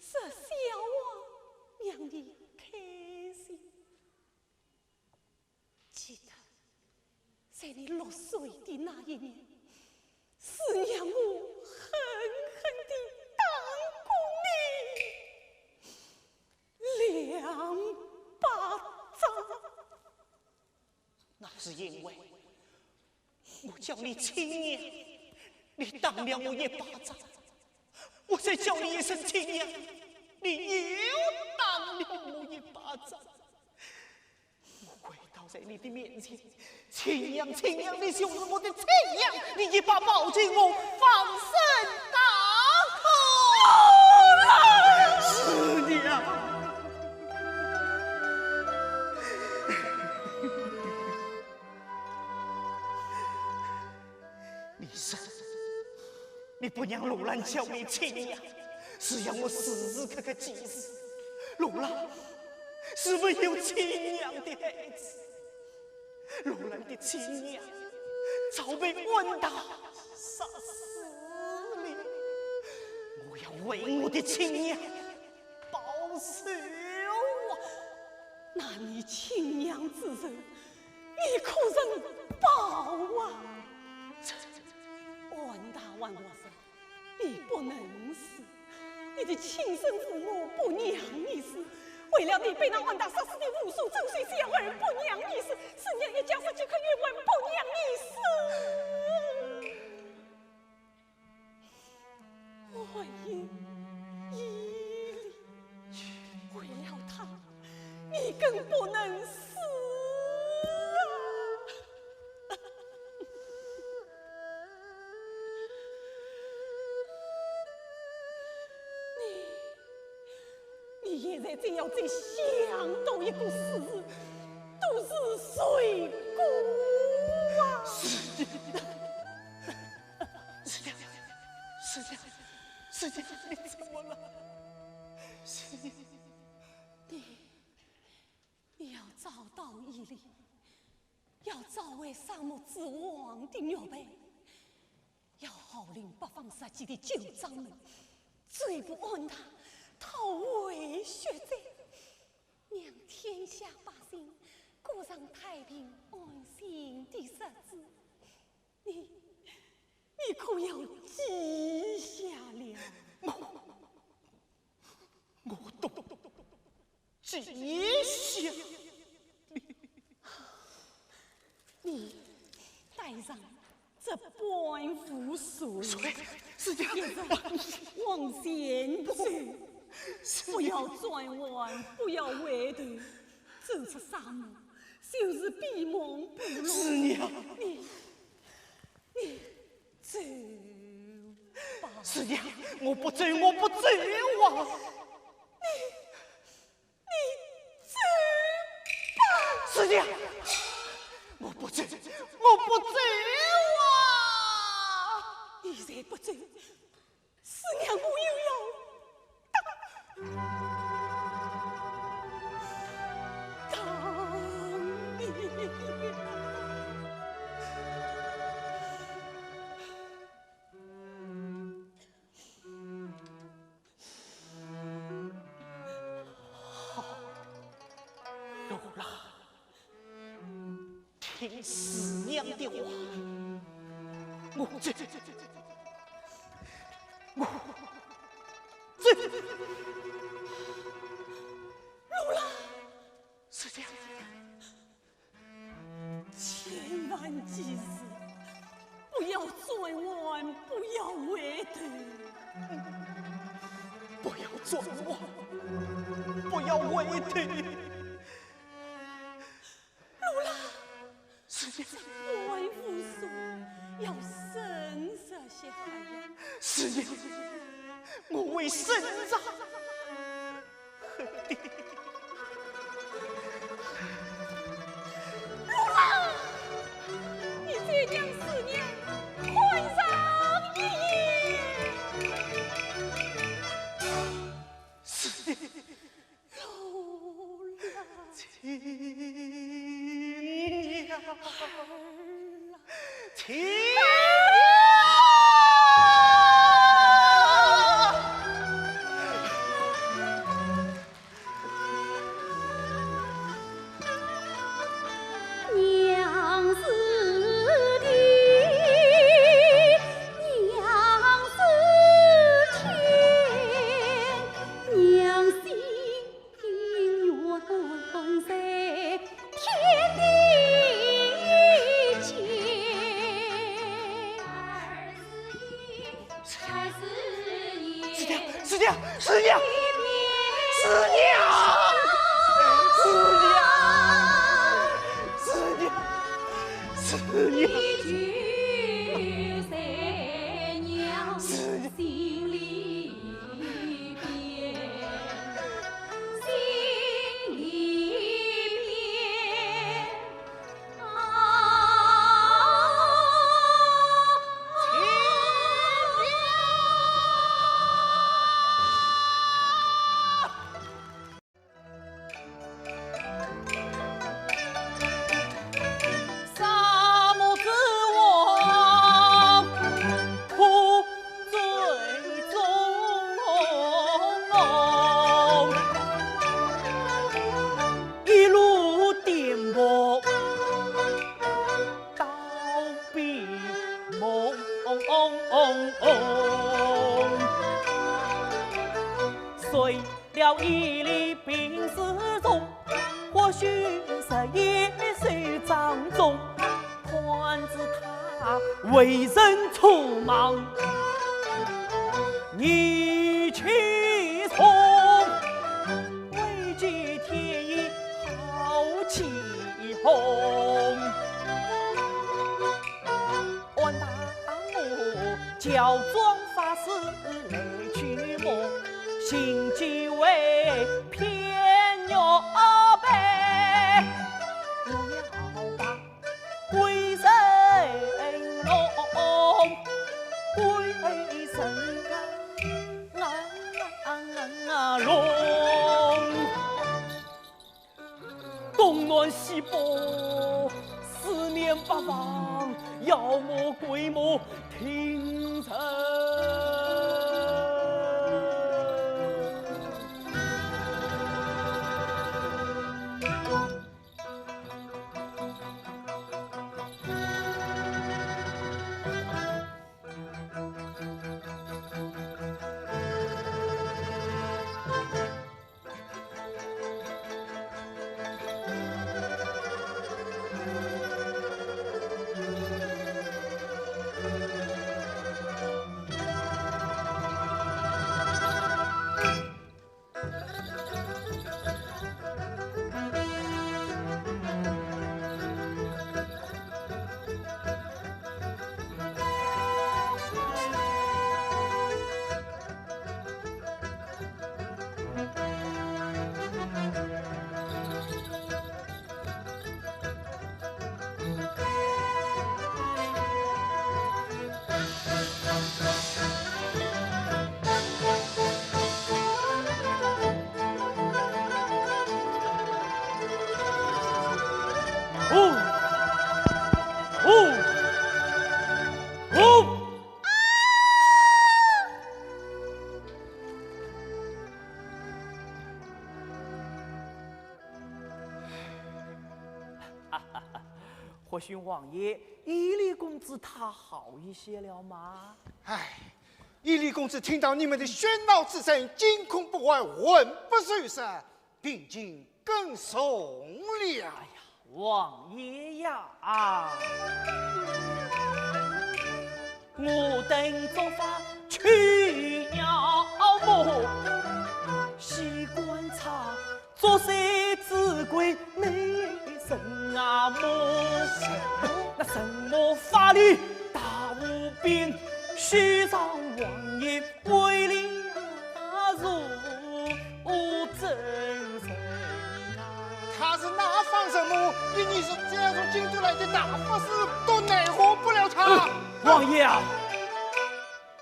说笑话让你开心。记得，在你六岁的那一年，师娘我狠狠地打过你两巴掌。 那是因为我叫你亲娘，你打了我一巴掌；我再叫你一声亲娘，你又打了我一巴掌。我跪倒在你的面前，亲娘，亲娘，你就是我的亲娘，你一把抱紧我，放声大哭。师娘。 你说，你不让罗兰叫你亲娘，是要我时时刻刻记住，罗兰是没有亲娘的孩子。罗兰的亲娘早被安达杀死了。我要为我的亲娘报仇啊！那你亲娘之仇，你可曾报啊？这，安达还活着，你不能死。你的亲生父母不让你死，为了你被那安达杀死的无数周岁小儿不让你死，思念一家十几个冤枉不让你死。还有伊犁，为了他，你更不能死啊！ 你，你现在只要再想到一个死字，都是罪过啊！是的，是的，是的，是的，你怎么了？是的。你，你要找到伊犁，要找回沙漠之王的玉佩。 要号令八方十计的九掌门，追捕安达，讨回血债，让天下百姓过上太平安心的日子。你，你可要记下了？我，我懂。 记下。你带上这半壶水，水，是的。一直往前走，不要转弯，不要回头，走出沙漠，就是闭梦部落。是的。你，你走吧。是的，我不走，我不走啊！你， 你走吧。是的，我不走，我不走啊！你再不走，思娘我又要打，打你。 好，罗拉，听思娘的话，我走，我走。罗拉，是这样。 千万记住，不要转弯，不要回头。不要转弯，不要回头。罗拉，是的。这半壶水要斟酌些喝呀。是的，我会斟酌。 罗拉，你再让思娘看上一眼。是的，罗拉。亲娘。 娘是地，娘是天，娘心 定远在天地间。是的，是的，是的，是的，是的，是的。 啊！碎了一粒并丝虫，或许十一岁掌中，看着他为人匆忙，意气重，未及天意好起哄。 安搭我乔装法式来驱魔，心机为骗玉杯，我要把鬼神弄，鬼神啊，啊，啊，啊，弄。 东南西北，四面八方，妖魔鬼魔听阵。 或许王爷，伊犁公子他好一些了吗？唉，伊犁公子听到你们的喧闹之声，惊恐不安，魂不守舍，病情更重了。哎呀，王爷呀！ 我等做法去妖魔，西关察，做贼之鬼内神啊魔。那神魔法力大无边，须上王爷 为了如真人啊。他是哪方神魔？你，你是这样从京都来的大法师，都奈何不了他。呃，王爷啊，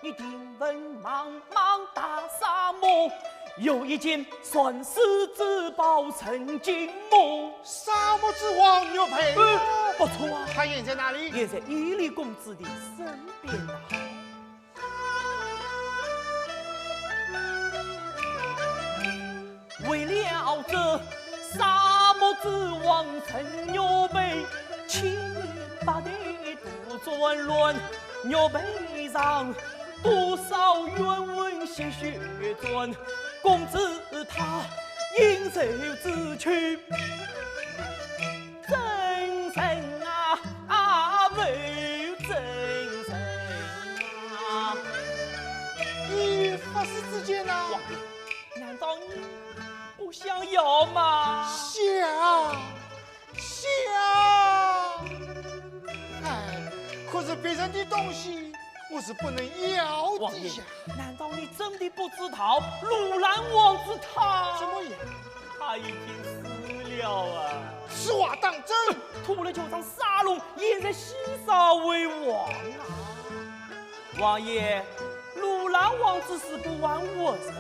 你听闻茫茫大沙漠，有一件传世之宝成精木。沙漠之王玉佩？呃，不错啊。他现在哪里？现在伊犁公子的身边啊。 为了这沙漠之王成玉佩，千百代都转乱，玉佩上多少冤魂鲜血转，公子他应受之去。 真神啊，啊，为真神啊！你发誓之间呢？王爷，难道你不想要吗？想，想。哎，可是别人的东西我是不能要的呀。王爷，难道你真的不知道鲁兰王子他？怎么样？ 他已经死了啊！此话当真？屠了九丈沙龙，现在西少为王啊！王爷，鲁兰王子死不完活人，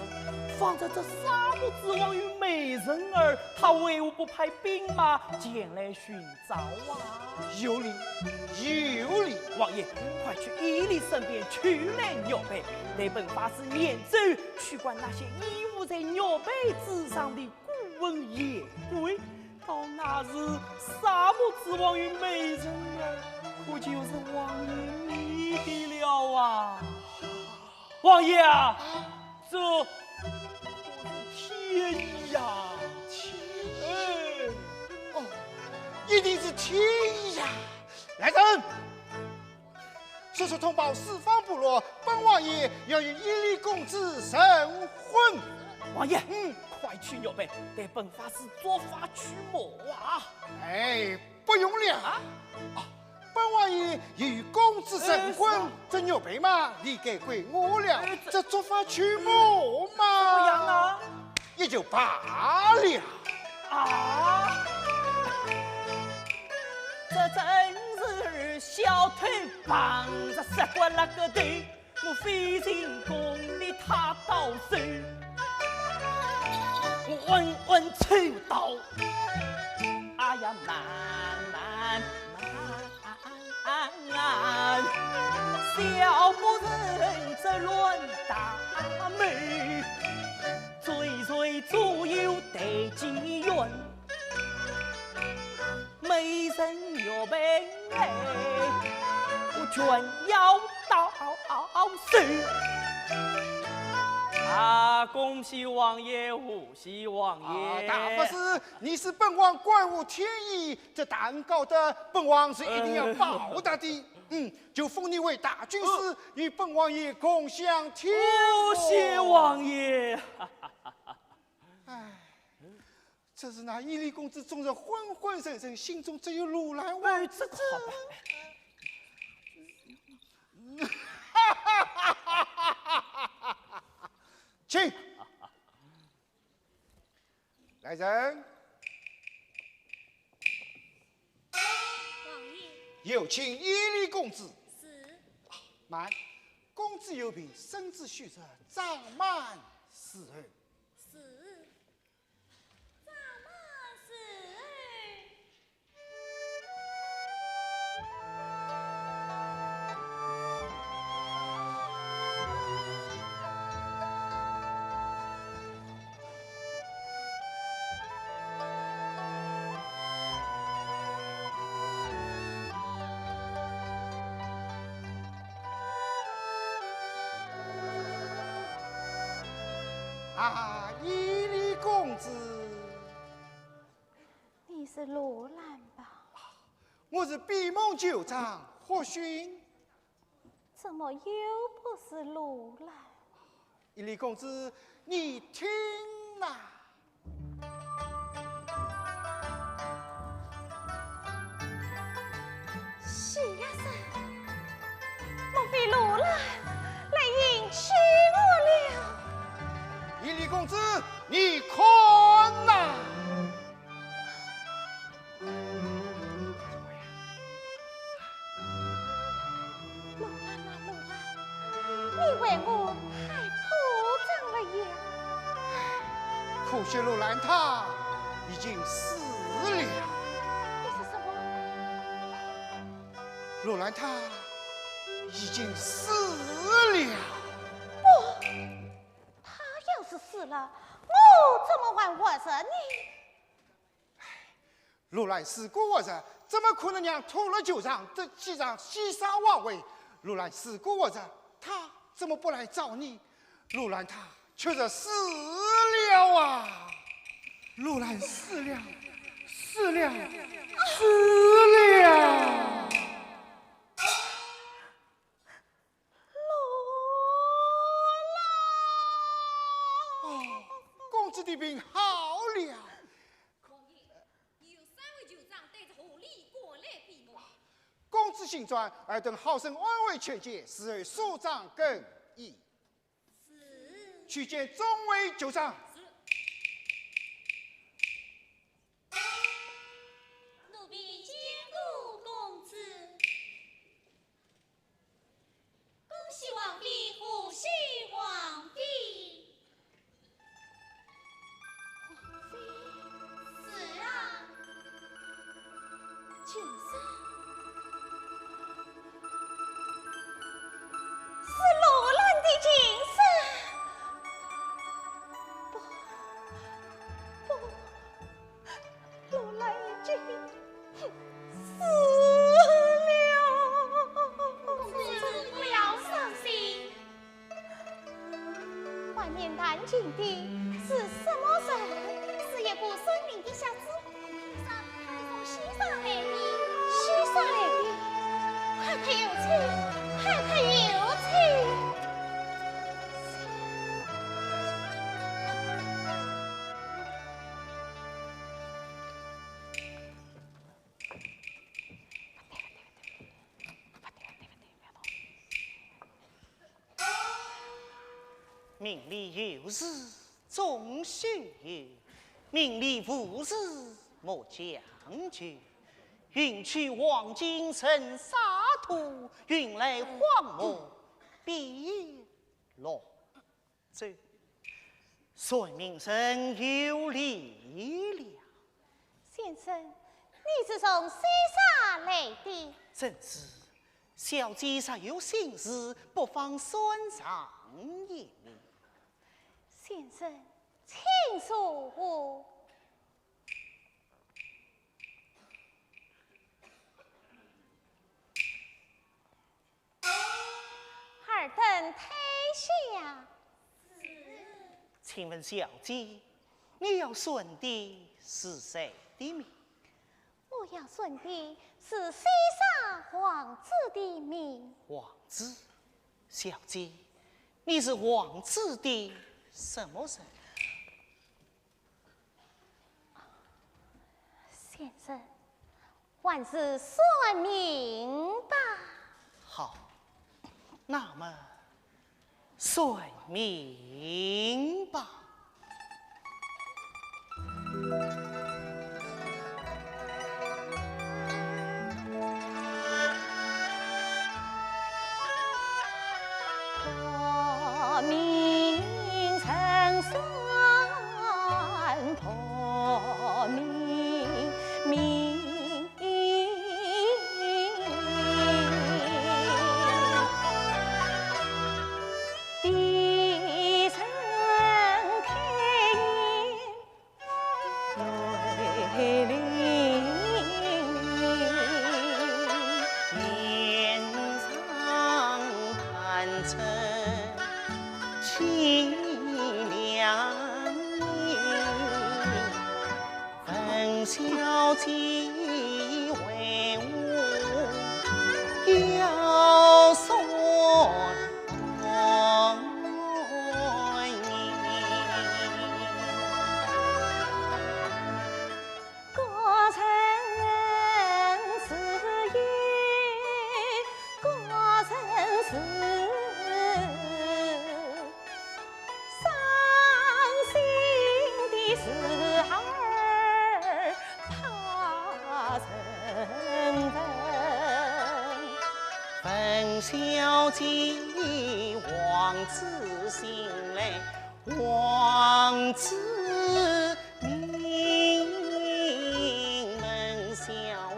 放着这沙漠之王与美人儿，他为何不派兵马前来寻找啊？有理，有理。王爷，快去伊犁身边取来玉佩，待本法师念咒，驱赶那些依附在玉佩之上的 孤魂野鬼，到那时沙漠之王与美人儿，不就是王爷你的了啊？王爷啊，这可是天意呀！天意？哎。哦，一定是天意呀！来人，速速通报四方部落，本王爷要与伊犁公子成婚。王爷，嗯。快去玉背，代本法师作法驱魔啊！哎，不用了。啊？啊，本王爷已与公子成婚，哎，是啊。这玉背嘛，理该归我了。哎，这，这作法驱魔嘛，怎么样啊？也就罢了。啊？这真是小偷碰着石锅那个头，我非成功的他到手，我稳稳抽刀。哎呀，慢慢慢，小不忍这乱大谋，追随左右戴金院，美人玉背，我全要到手。啊，恭喜王爷，贺喜王爷！啊，大法师，你是本王关乎天意，这蛋糕的本王是一定要报答的。嗯，就封你为大军师，与本王爷共享天福。哦，谢王爷。唉，只是那伊犁公子终日昏昏沉沉，心中只有罗兰王。哎，这个好办。请。 来人，王爷。有请伊犁公子。是。慢，公子有病，身子虚弱，暂慢伺候。是。暂慢伺候。 啊，伊犁公子。 你是罗兰吧？我是闭梦酒庄，霍讯。怎么又不是罗兰？伊犁公子，你听呐。是呀，是。莫非罗兰来迎娶我了？伊犁公子，你看呐。 罗兰啊，罗兰，你为我太铺张了呀。可惜罗兰他已经死了。你说什么？罗兰他已经死了。不，他要是死了，我怎么还活着呢？ 罗兰如果活着，怎么可能让土勒酒庄这几场稀少花卉？罗兰如果活着，他怎么不来找你？罗兰他却是死了啊！罗兰死了，死了，死了！罗兰！哦，公子的病好了。 王爷，有三位酒庄带着狐狸过来闭门。公子请转，尔等好生安慰劝解，事后速掌更衣。是。去见众位酒庄。是。奴婢见过公子。 恭喜王妃，贺喜王妃。王妃？是啊。琴声？是罗兰的琴声。不，请的是什么人？是一个算命的小子。他从西山来的。西山来的？快快有请，快快有请。 命里有时终须有，命里无时莫强求。运去黄金任沙土，运来荒漠遍落 这算命人有理了。先生，你是从西山来的？正是，小姐若有心事，不妨算上一命。先生，请坐。 尔等退下。请问小姐，你要算的是谁的命？我要算的是西山王子的命。王子？小姐，你是王子的什么人？ 先生，还是算命吧。好，那么算命吧。 问小姐，王子信来，王子命。问小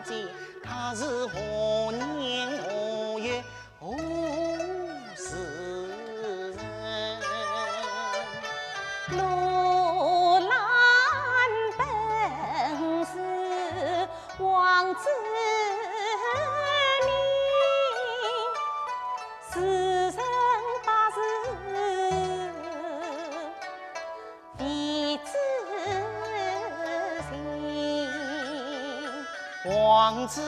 姐，他是何年何月 何时人？王子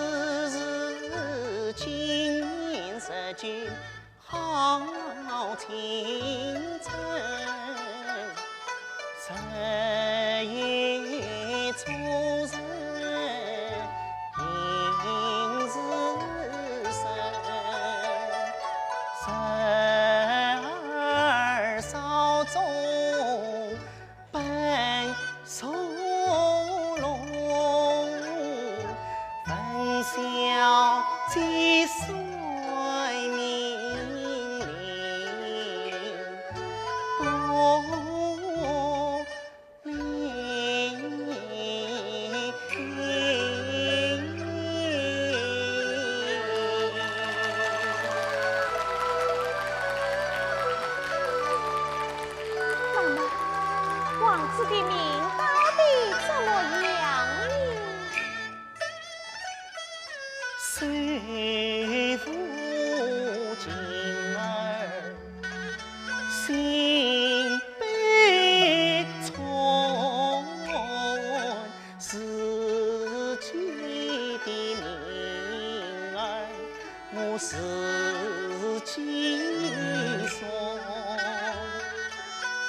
是今年十九，好青春。十一初十，应是生。十二烧钟 奔苏龙，问小姐算命灵不灵？ 那么，王子的命到底怎么样呢？我自己说，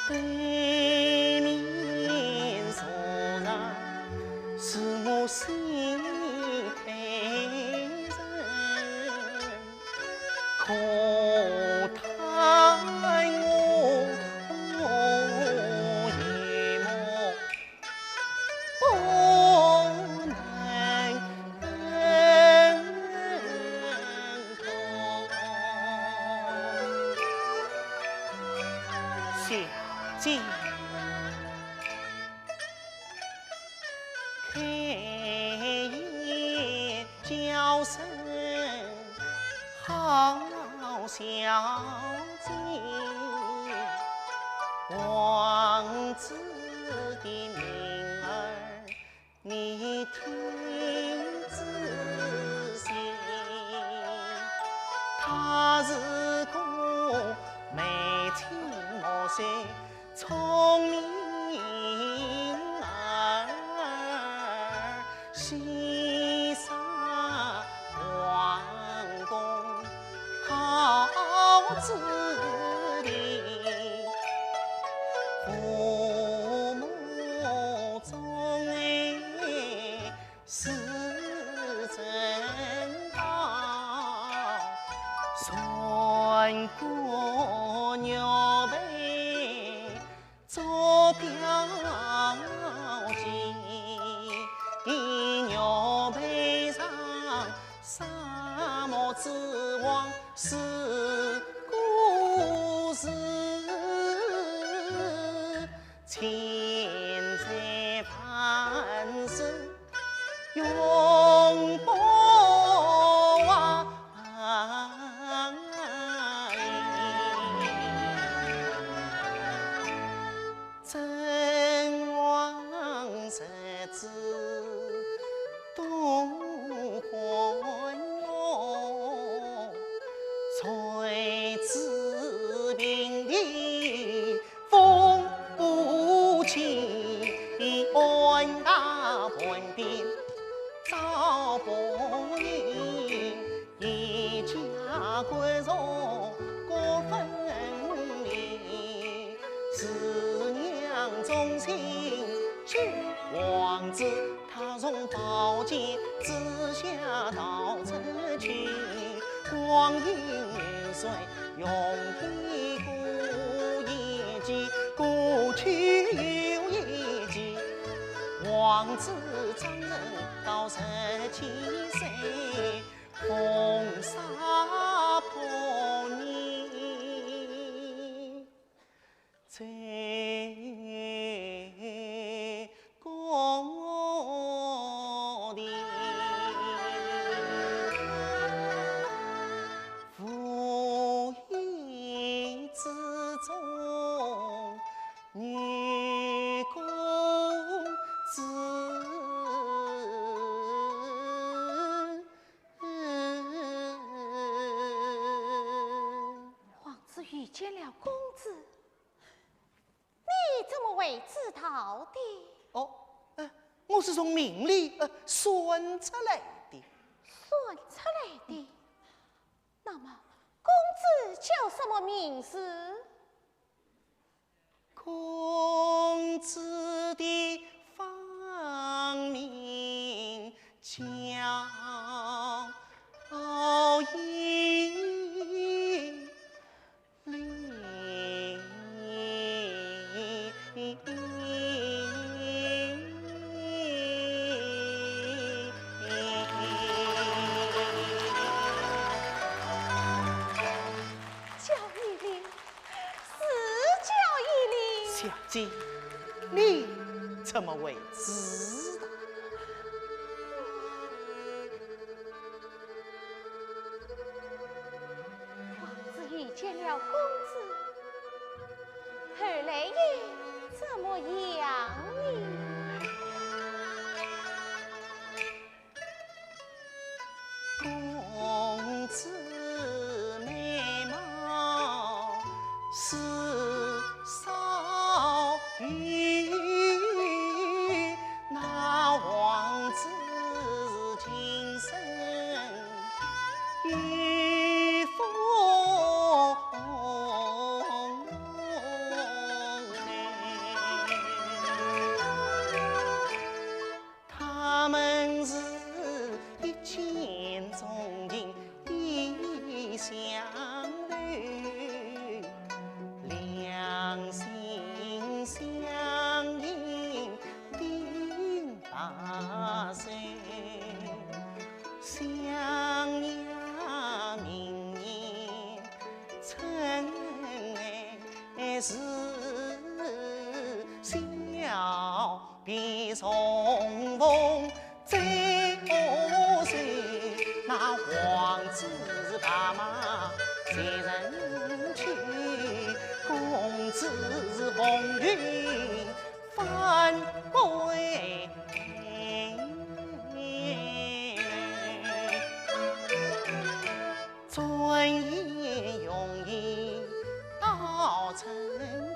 对面坐着是我心爱人，可叹我一目 不能同。小姐，开言叫声 好小姐，王子的名儿你听仔细，他是个眉清目秀 聪明儿，西沙皇宫好子弟，父母钟爱 是珍宝，算个玉佩做表姐，玉佩上沙漠之王是个是 千载万世永不忘。真王实子 东汉我，才子平地风不起，安大盘边赵伯年，一家国弱各分离，自娘忠心救王子。 他从宝剑之下逃出去，光阴似水，容易过眼际，过去又一季。王子张成到十七岁，风沙破年。 在宫殿，无意之中，女公子。 王子遇见了公子，你怎么会知道的？哦，呃，我是从命里，呃，算出来的。算出来的？那么，公子叫什么名字？ 公子的芳名叫莺莺。叫莺莺。 是叫莺莺。小姐，你怎么会知道？王子遇见了公子，后来又怎么样呢？ 公子美貌似少女，那王子情深意王子白马谁人去？公子红云翻归。 转眼容易到春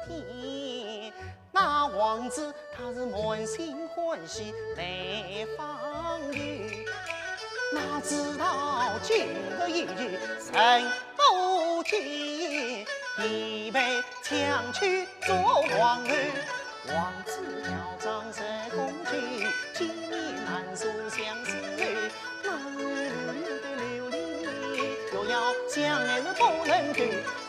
天，那王子他是满心欢喜来访游。哪知道今日一去人不见，已被抢去做王后。 王子乔装入宫去，见面难坐相思楼。那楼楼的琉璃，又要想来是不能够。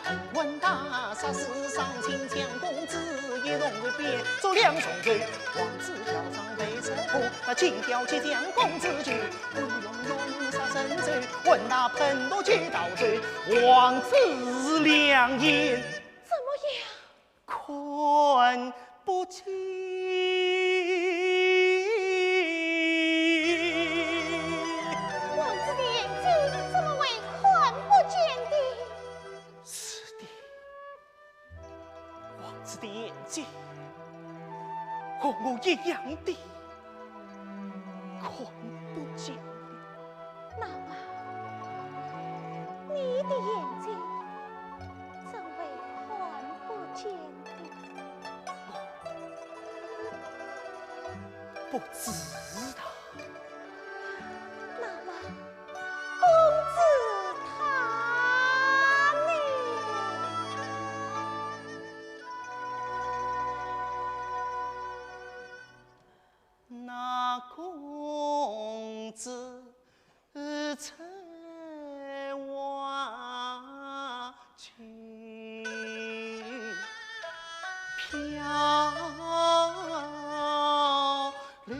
沉稳大厦世上，请将公子一同入边做两重奏。王子乔装被车夫，那金雕即将公子救。乌云云杀神州，问那盆落几道咒。王子两眼怎么样？ 看不见。王子的眼睛怎么会看不见的？是的，王子的眼睛和我一样的 看不见的。那么，你的眼睛怎会看不见的？不知道。那么，公子他呢？ 那公子出外去漂流。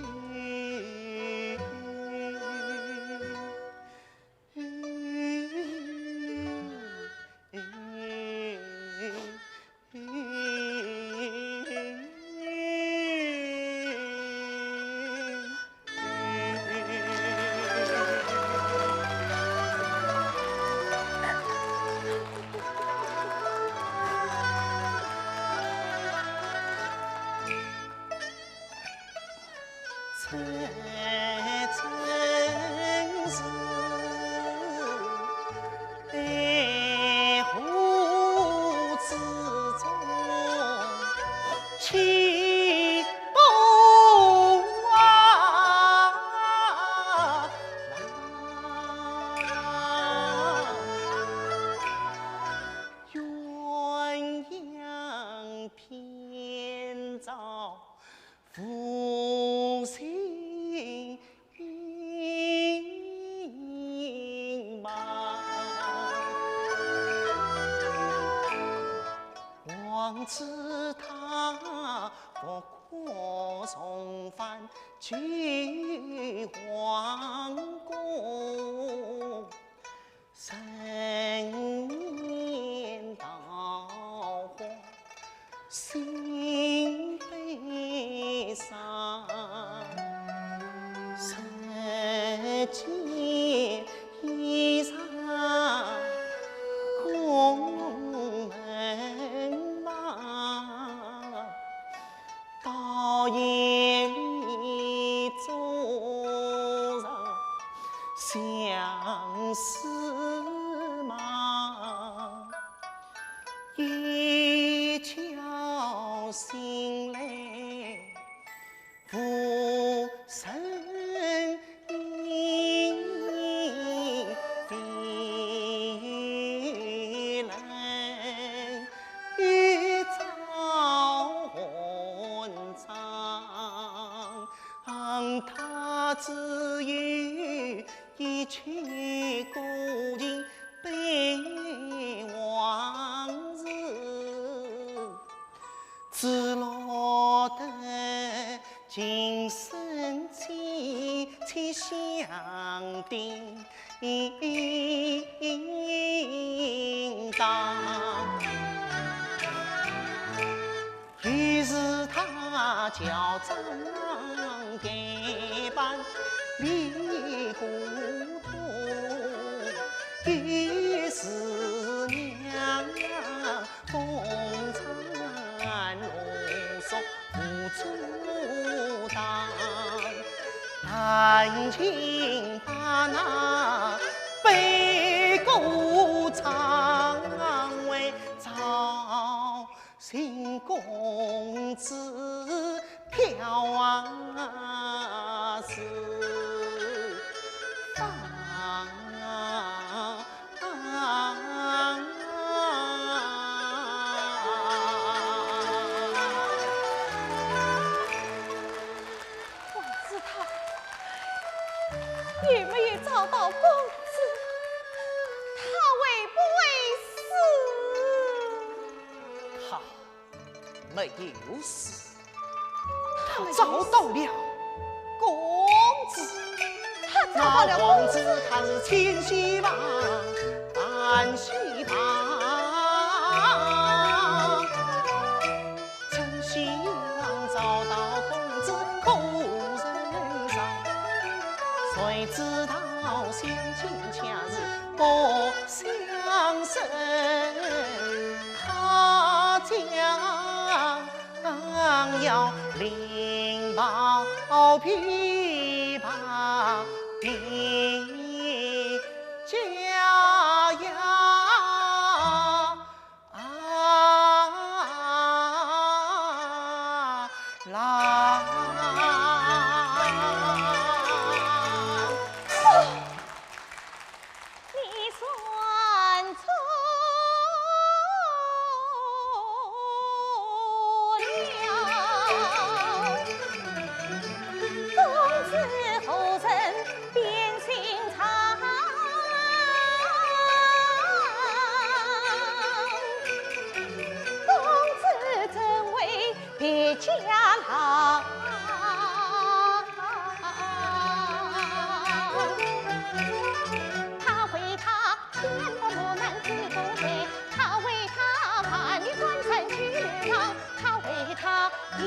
鸳鸯片照 浮生茫茫。王子他不可重返旧皇宫， 人面桃花心悲伤，人间衣裳空门望。 到夜里坐上相思梦，一觉醒来无人影，非人 一朝混账，他只有一曲古琴悲往事，只落得琴声凄凄响叮 当。于是他乔装改扮，理糊涂。一时娘呀，风餐露宿无处逃，赶紧把那悲歌唱完，赵姓公子 飘啊是放啊。王子他有没有找到公子？他会不会死？ 他没有死，他找到了公子。他找到了公子。那王子他是千希望万希望，真希望找到公子可人上，谁知道相亲却是不相识。 他将要另抱琵琶，你家呀，啊，郎。 你算错了，公子何人变心肠？公子怎为 别家郎。他为她天不落难子不回，他为她万里关山去流浪，他为她莺莺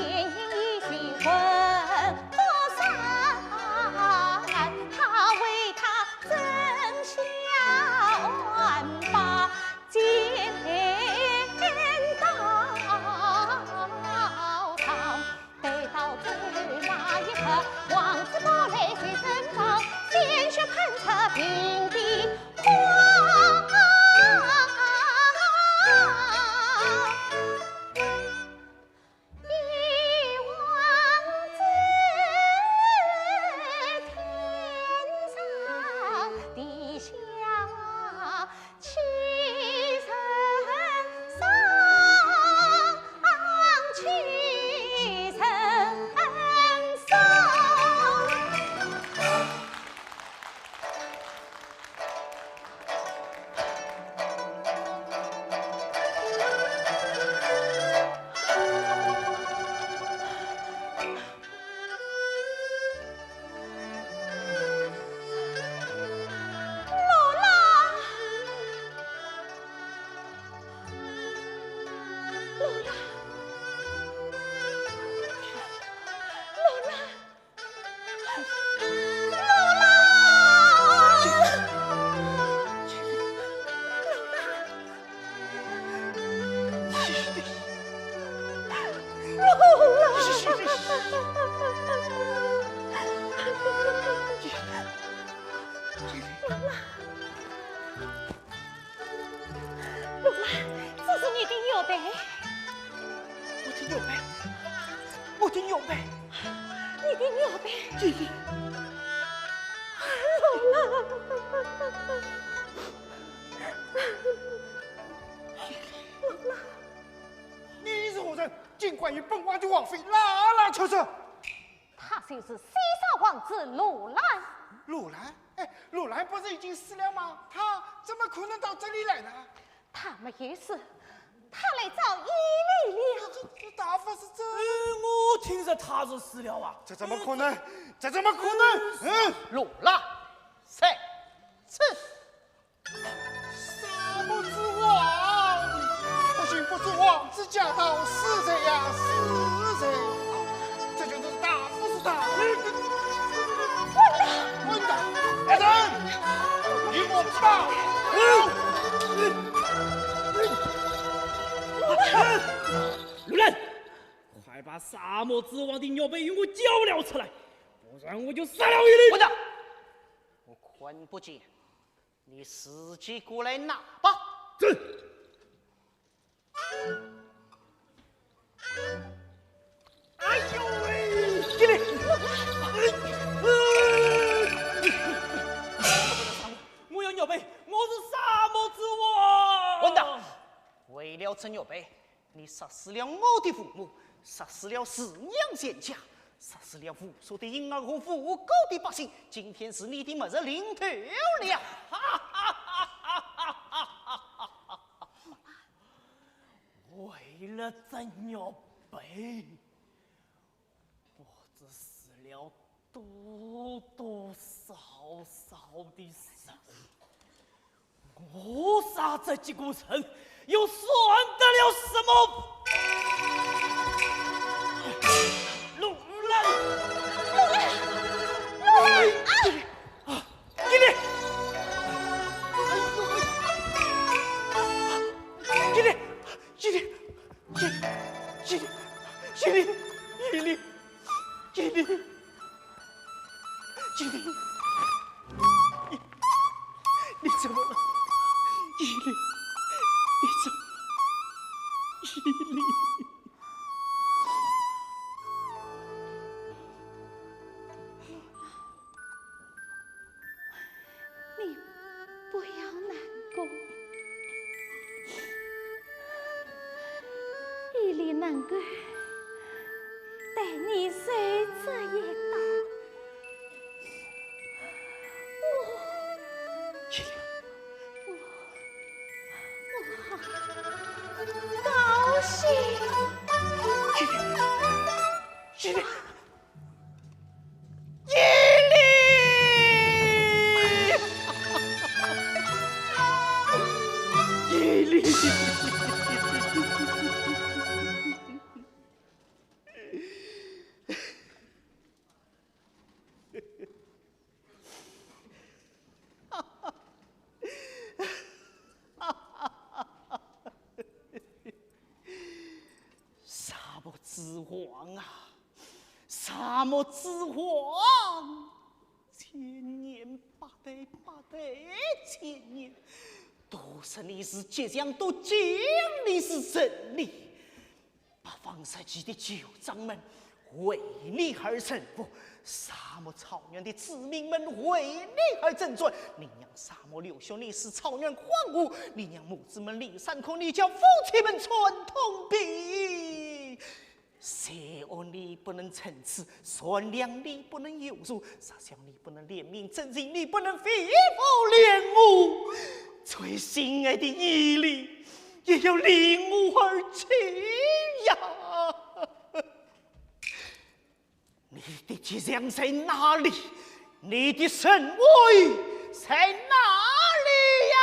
燕燕魂不散，他为她真心万把 剪刀上，待到走那一刻，王子跑来谁身旁，鲜血喷出平地荒。 一往之天上地下七层霜，七层霜。 罗郎，罗郎，罗郎。 罗郎，这是你的玉佩。我的玉佩，我的玉佩。你的玉佩。姐姐。罗郎。罗郎。你是何人？竟敢与本王的王妃拉拉扯扯！ 他就是西沙王子罗兰。罗兰？哎，罗兰不是已经死了吗？他怎么可能到这里来呢？他没有死，他来找伊犁了。这，这大夫是真……哎，我听说他是死了啊。这怎么可能？这怎么可能？嗯？罗兰，谁？ 啥么子王？不信不知王子驾到，是谁呀？是谁？这就是大夫是大人。混蛋！混蛋！来人！与我判路人，快把沙漠之王的玉佩与我交了出来，不然我就杀了你！混蛋！我看不见，你自己过来拿吧。这……哎呦喂！给你！我要玉佩，我是沙漠之王！混蛋！为了这玉佩，你杀死了我的父母，杀死了四娘全家，杀死了无数的婴儿和无辜的百姓，今天是你的末日临头了！为了这玉佩，不知死了多多少少的人。我杀这几个人，又算得了什么？路人！路人！路人！啊！给你！给你！给你！ 给你，给你，给你，给你，给你，给你，你，你怎么了？给你，你怎么？给你。 你不要难过，伊犁能够带你受这一刀，我，我，我好高兴。 伊犁！伊犁！沙漠之王啊，沙漠之王，千年八代，八代千年，都说你是吉祥，都讲你是神力。 八方十旗的九掌门为你而臣服，沙漠草原的子民们为你而征战。你让沙漠流血，你使草原荒芜；你让母子们流伤口，你叫夫妻们寸痛悲。罪恶你不能惩治，善良你不能宥恕，杀小你不能怜悯，真情你不能非法恋慕。最心爱的伊犁， 也要离我而去呀！你的吉祥在哪里？你的神威在哪里呀？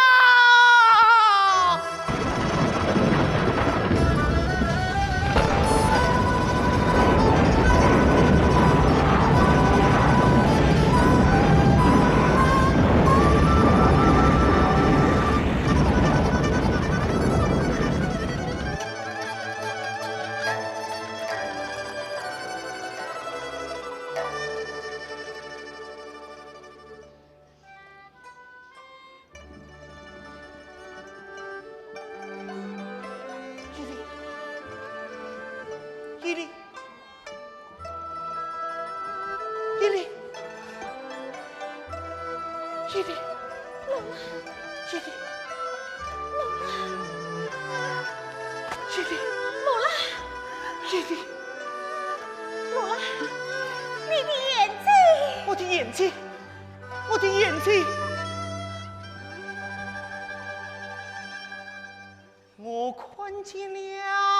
伊犁，伊犁。 伊犁，伊犁，罗拉，伊犁，罗拉，伊犁，罗拉，伊犁，罗拉，你的眼睛，我的眼睛，我的眼睛。 我看见了啊！